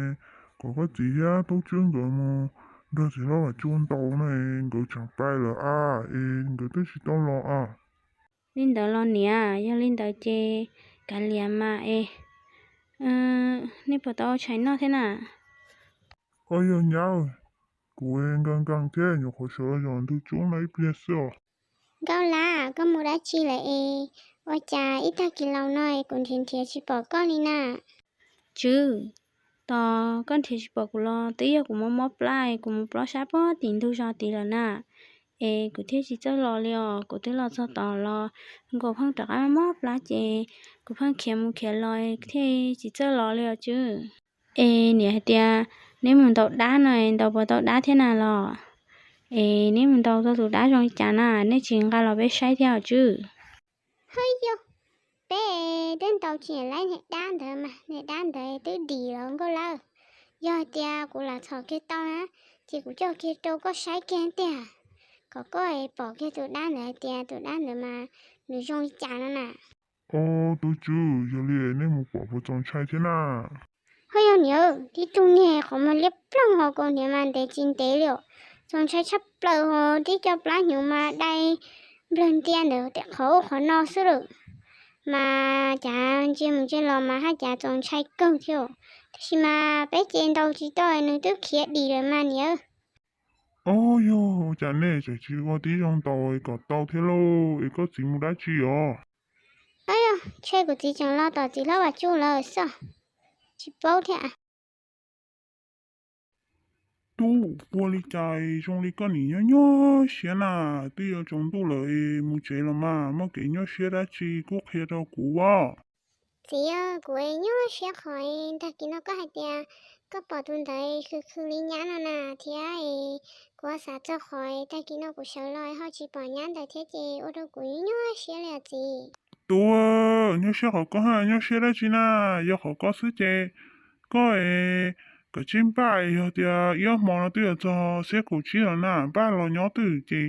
kom koj txiv thiab tub Tswb nkawd mus nrog txiv hlob Vam Tsuj ntaus no, nkawd tseem pais lawm as, es nkawd twb tsis tau los as. Li ntawd los niam, yog li ntawd ces kav liam mas es, nej puas tau ua tshais noj thiab na? Yog nyab, kuv nkees nkees thiab nyuam qhuav sawv los zos ntug tsoob no ib pliag xwb os. Nkauj Lab, koj mus dab tsi lawm es ua cas ib tag kis laus no es kuv nrhiav nrhiav tsis pom koj li na? Tswb, tos koj nrhiav tsis pom kuv los twb yog kuv mob mob plab es kuv mus plob sab puag tim ntug zos tid lawm na, es kuv thiaj tsis txawj los li os. Kuv twb los txog tod los nkaus pheej rov qab mob plab ces kuv pheej khiav mus khiav los thiaj tsis txawj los li os Tswb. Es niam hais tias neb mus ntaus dab no es ntaus puas tau dab thiab na los? Es neb mus ntaus tau tus dab zoo li cas na, nej tsis nqa los peb saib thiab os Tswb? Hwb yog, peb twb ntaus tsis laib niag dab ntawd mas niag dab ntawd twb dim los Nkauj Lab. Yog hais tias kuv lam txhom kiag tau na, ces kuv coj kiag rau koj saib kiag tiag, kom koj pom kiag tus dab ntawd hais tias tus dab ntawd mas nws zoo li cas no na. Ob tub tswv, yog li nej mus pom puas txaus ntshai thiab na? Hwb yog niam, tib tug niag qhov muag liab ploog ho kaus hniav mas ntev tsis ntev li os. Txaus ntshai tshaj plaws ho tib co plab hnyuv mas dai nplawg ntia ntawd qhov ub qhov no xwb lawm. Mas cav ntsia mus ntsia los mas haj cav txaus ntshai kawg thiab. Tab sis mas peb ces ntaus tsis tau nws twb khiav dim lawm mas niam. Ob yog ua cas nej tseem tsis ua tib zoo ntaus kom tau thiab lauj, es koj txiv mus dab tsi os? Ob yog ntshe kuv txiv tseem los tom txiv hlob Vam Tsuj lawm xwb, tsis paub thiab. Ub, ua li cas zoo li koj nim nyob nyuaj siab na? Twb yuav tsaus ntuj lawm, mus tsev los mas, muaj kev nyuaj siab dab tsi kuj qhia rau kuv as. Txiv, kuv nyuaj siab qhov tag kis no koj hais tias koj pom tus ntawd khwv khwv li nyab no na thiab, kuv xav txog qhov tag kis no kuv sawv los ho tsis pom nyab ntawd thiab ces ua rau kuv nyuaj siab li os txiv. Tus, nyuaj siab qhov koj, nyuaj siab dab tsi na? Yog qhov koj xwb ces koj es, kav tsij npaj, yog tias ib ob hmo no twb yuav txog xiab kaum tsib los na, npaj los nyob twj ywm ces,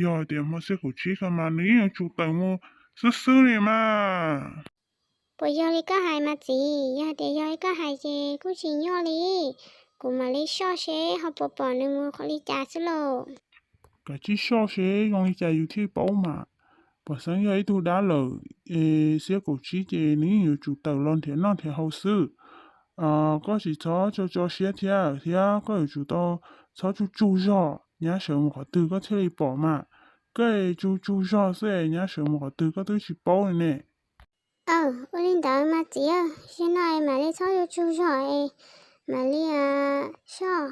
yog tias hmo xiab kaum tsib ko mas nws yeej yuav tsum tawm mus xwb xwb li mas. Puas yog li koj hais mas txiv? Yog tias yog li koj hais ces kuj tsis nyuaj li, kuv mam li soj seb ho puas pom nws mus li cas xwb lauj. Kav tsij soj seb zoo li cas yus thiaj paub mas. Pom xeeb yog ib tug dab lawm, es xiab kaum tsib ces nws yeej yuav tsum tawm los nrhiav noj nrhiav haus xwb. Koj tsis txhob tso tso siab thiab, thiab koj yuav tsum tau txhob tsuj tsuj zog, nyab sawv mus qhov twg koj thiaj li pom mas. Koj es tsuj tsuj zog xwb es nyab sawv mus qhov twg koj twb tsis paub li ne. Aw, ua li ntawd mas txiv, zaum no es mam li txhob tsuj tsuj zog es mam li soj.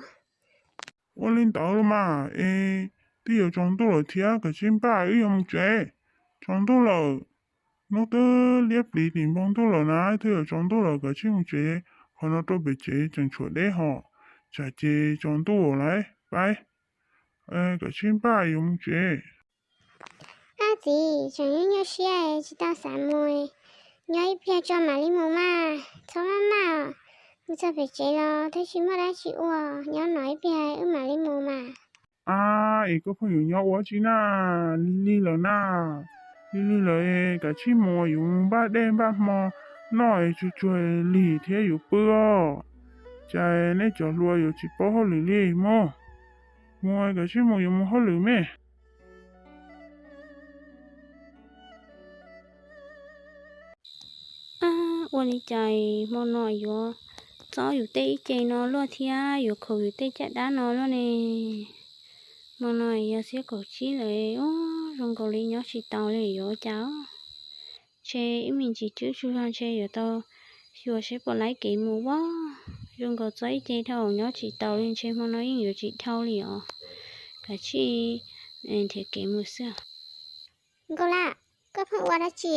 Ua li ntawd los mas es, twb yuav tsaus ntuj lawm thiab, kav tsij npaj wb yuav mus tsev. Tsaus ntuj lawm, hnub twb liab pliv tim npoo ntuj lawm na, twb yuav tsaus ntuj lawm, kav tsij mus tsev. Qhov no rau pem tsev tseem tshuav deb hos, tsam ces tsaus ntuj lawm lauj. Pab, kav tsij npaj yuav mus tsev. Ab txiv, tseem nyuaj nyuaj siab tsis tau xav mus, nyob ib pliag tso mam li mus mas, txhob maj maj os. Mus txog pem tsev los twb tsis muaj dab tsi ua, nyob no ib pliag wb mam li mus mas. Ab, es koj pheej yuav nyob ua tsi na? Lig lig lawm na, lig lig lawm, kav tsij mus, yuav mus npaj dej npaj hmo noj es tsuag tsuag lig thiab yuav pw os. Cas nej cov hluas yuav tsis paub hauj lwm li mog? Mus, kav tsij mus, yuav mus hauj lwm me. Ab, ua li cas hmo no yuav txob yus tej ib ce no luaj thiab yuav khaum yus tej caj dab no luaj ne? Hmo no yog xiab kaum tsib lawm, zoo nkaus li nyob tsis taus li yuav ua cas. Ntshe ib me ntsis tswb tsuj zog ntshe yuav tau xyuas seb puas laib kev mus as. Zoo nkaus txob ib ce dhau nyob tsis taus li, ntshe hmo no yeej yuav tsis dhau li os. Kav tsij nrhiav kev mus xwb. Nkauj Lab, koj pheej ua dab tsi?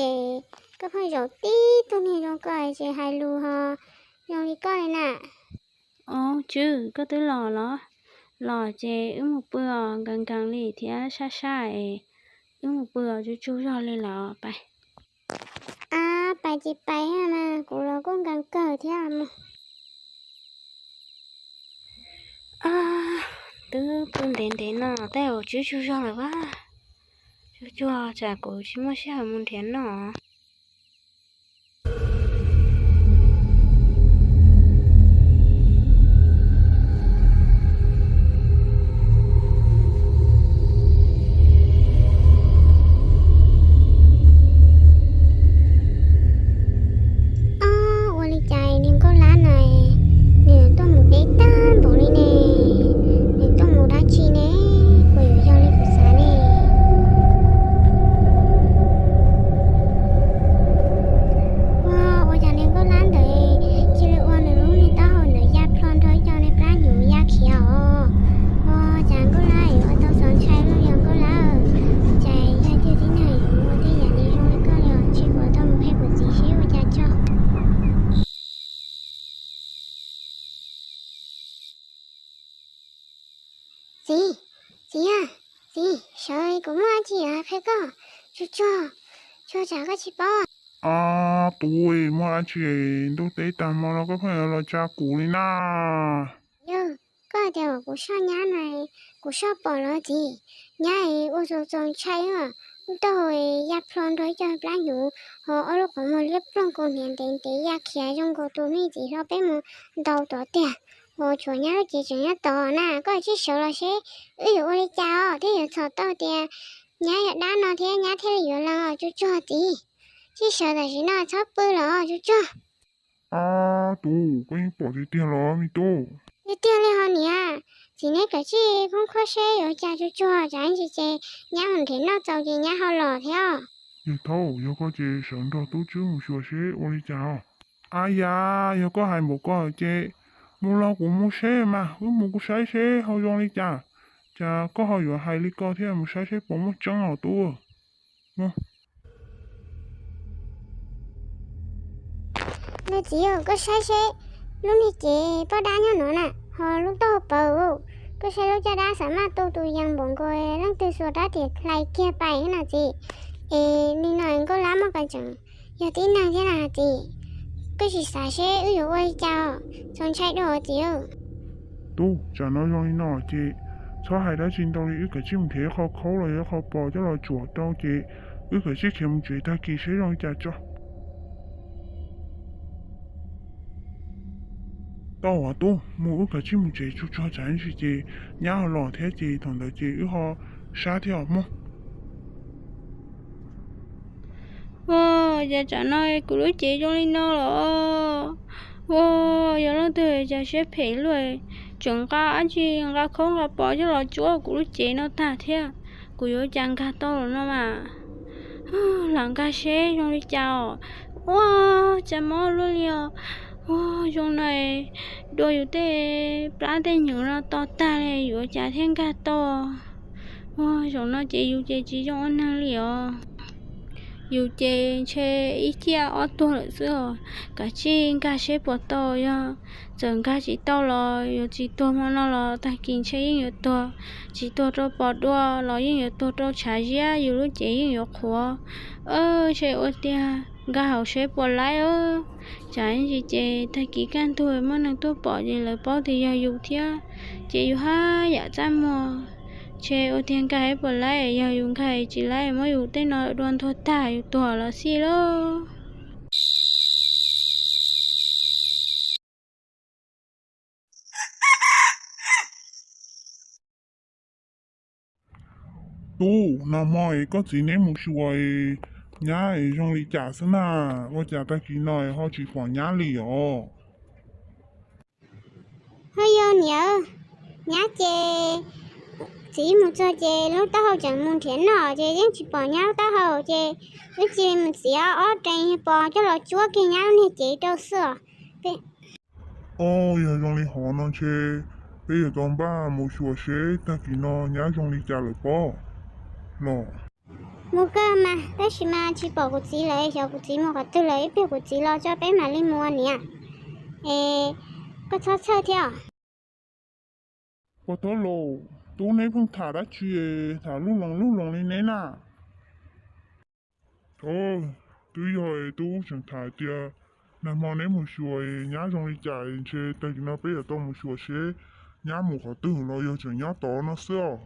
Koj pheej zaum tib tug niag zoo koj ces hais lus ho zoo li koj li na. Au, Tswb, koj twb los los? Los ces wb mus pw os, nkees nkees li thiab sab sab es wb mus pw os, tswb tsuj zog li lawm, pais. Ab, pais ces pais mas, kuv los kuj nkees kawg thiab mas. Twb pw ntev ntev no tej zaum tswb tsuj zog lawm as. Tsuj tsuag, tsam kuv tsis muaj sij hawm mus nrhiav noj. Ob, ua li cas niag Nkauj Lab no nws tuaj mus deb tag npaum li ne? Nws tuaj mus dab tsi ne? Puas yuav yog li kuv xav ne? Ua, ua cas niag Nkauj Lab ntawd cia li ua nws lub niag taub hau ntawd ya plho nrog ib co niag plab hnyuv ya khiav os? Ua cas Nkauj Lab yuav ua tau xov ntshai luaj li os Nkauj Lab? Cas yog tiag tib neeg yuav ua tej yam li zoo li koj li os, ntshe kuv tau mus qhia kuv txiv seb ua cas tso. Txiv, txiv, txiv, sawv, kuv muaj dab tsi yuav qhia koj. Tsuag tsuag, tsuag tsam koj tsis paub. Ab, tub, muaj dab tsi? Ntuj teb tag hmo no koj pheej yuav los tsa kuv li na. Yog, koj hais tias kuv soj nyab no, kuv soj pom los txiv. Nyab ua txaus txaus ntshai, lub taub hau ya plho nrog ib co plab hnyuv, ho ob lub qhov muag liab ploog kaus hniav ntev ntev ya khiav zoo nkaus tus me txiv hlo peb mus ntaus tod tiag. Ho tshuav nyab lub cev tseem nyob tod na, koj tsij sawv los seb wb yuav ua li cas os, thiaj yuav txhom tau tias nyab yog dab no thiab nyab thiaj li yuav lees os. Tsuag tsuag txiv, tsij sawv tam sim no txhob pw los tsuag tsuag. Ab, tub, koj yeej pom tiag tiag los me tub? Tiag tiag li ho niam. Txiv, neb kav tsij khoob khuab seb yuav cas. Tsuag tsuag, tsam ib ntsis ces nyab mus nrhiav noj txaus ces nyab ho los thiab. Yawg Thaub, yog koj ces sawv nrog tub Tswb mus xyuas seb ua li cas os. Ab yam, yog koj hais npaum ko ces Mus los kuv mus seb mas, wb mus kuv saib seb ho zoo li cas. Cas koj ho yuav hais li ko thiab, mus saib seb puas muaj tseeb os tub. Niam txiv, koj saib seb, lub niag cev poj dab nyob no na, ho lub taub hau pawv, koj saib lub caj dab xav maj tu tus yees npaum nkaus leej twg xuas rab riam hlais kiag pais na txiv. Es nim no Nkauj Lab muaj qee tseem yog tib neeg thiab na txiv. Koj sim xav seb wb yuav ua li cas, txaus ntshai dua txiv. Tub, tsam no zoo li no ces txhob hais dab tsi ntau li, wb kav tsij mus nrhiav ib qho khaub los yog ib qho pos coj los tsuam rau ces wb kav tsij khiav mus tsev, tag kis seb zoo li cas tso. Tau os tub, mus wb kav tsij mus tsev tsuag tsuag tsam ntsis ces nyab ho los thiab ces thaum ntawd ces wb ho sab thiab os mog. Ua cas tsam no kuv lub cev zoo li no los? Ua, yog leej twg cas siab phem luaj, tseem nqa dab tsi, nqa khaub nqa pos coj los tsuam kuv lub cev no tag thiab. Kuv yuav ua cas nkag tau los no mas. Lam nkag seb zoo li cas os. Ua, cas mob luaj li os. Ua, zoo no dua yus tej plab tej nyoog no to tag li, yuav ua cas thiaj nkag tau. Ua, zaum no ces yus ces tsis zoo ua neeg li os. Yus ces ntshe ib ciaj ob tuag lawm xwb os. Kav tsij nkag seb puas tau, yog txawm nkag tsis tau los yuav tsis tuag hmo no los tag kis ntshe yeej yuav tuag. Tsis tuag rau pos dua los yeej yuav tuag rau tshav ziab, yus lub cev yeej yuav qhuav. Ntshe ua tiag nkag hauv seb puas laib. Tsam ntsis ces tag kis kaj ntug muaj neeg tuaj pom ces lawv paub tias yog yus thiab, ces yus haj yam txaj muag. Ntshe ua tiag nkag seb puas laib, yog yus nkag tsis laib muab yus tej no dua ntuag tag yus tuag los xij lauj. Tub, nag hmo es koj txiv neb mus xyuas es nyab es zoo li cas xwb na? Ua cas tag kis no es ho tsis pom nyab li os? Ho yog niam, nyab ces txiv mus txog ces lub taub hau tseem mus nrhiav noj ces yeej tsis pom nyab lub taub hau ces wb cia li mus txiav ob rees pos coj los tsuab kiag nyab lub niag cev rau xwb os. Os, yog zoo li hov no ntshe peb yuav tau npaj mus xyuas seb tag kis no nyab zoo li cas lawm pob los. Mus kawg mas, tab sis mas tsis pom kuv txiv lawm, xyov kuv txiv mus qhov twg lawm, ib pliag kuv txiv los tso peb mam li mus ua niam. Es koj txhob txhawj thiab. Pog Thab Laus, tub neb pheej tham dab tsi, tham lub loos lub loos li neb na? Os, twb yog tub tseem tham tias nag hmo neb mus xyuas nyab zoo li cas, ntshe tag kis no peb yuav tau mus xyuas seb nyab mus qhov twg los yog tseem nyob tod no xwb os.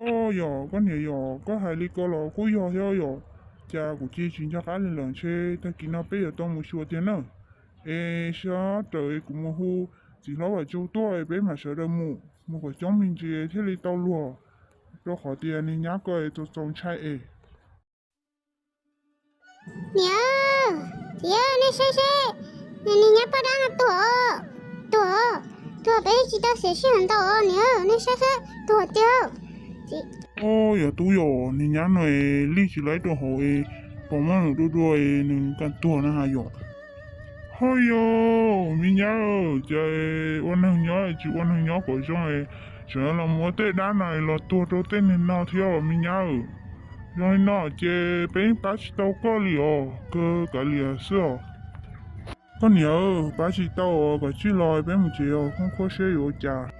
Os, yog koj niam, yog koj hais li ko los kuj yog thiab yom. Cas kuv cia tsis nco qab li lawm, ntshe tag kis no peb yuav tau mus xyuas tiag na. Es sab raws kuv mus hu txiv hlob Vam Tsu tuaj peb mam sawv daws mus, mus kom coob me ntsis thiaj li tau luag, rau qhov tias niag nyab ko txaus txaus ntshai es. Niam, txiv, nej saib seb, niag nyab poj dab no tuag, tuag, tuag peb tsis tau xiam sij hawm ntau os niam, nej saib seb tuag tiag. Os, yog tub, yog niag nyab no es lig tsis laib rau hauv es pom muaj nws dua dua es nws kam tuag na has yom. Ho yog me nyab, ces ua neeg nyob tsis ua neeg nyob kom zoo es tseem los mus ua tej dab no es los tuag rau tej neeg no thiab me nyab. Zoo li no ces peb pab tsis tau koj li os, kawg kav liam xwb os. Koj niam, pab tsis tau os, kav tsij los peb mus tsev os, khoob khuab seb yuav ua cas.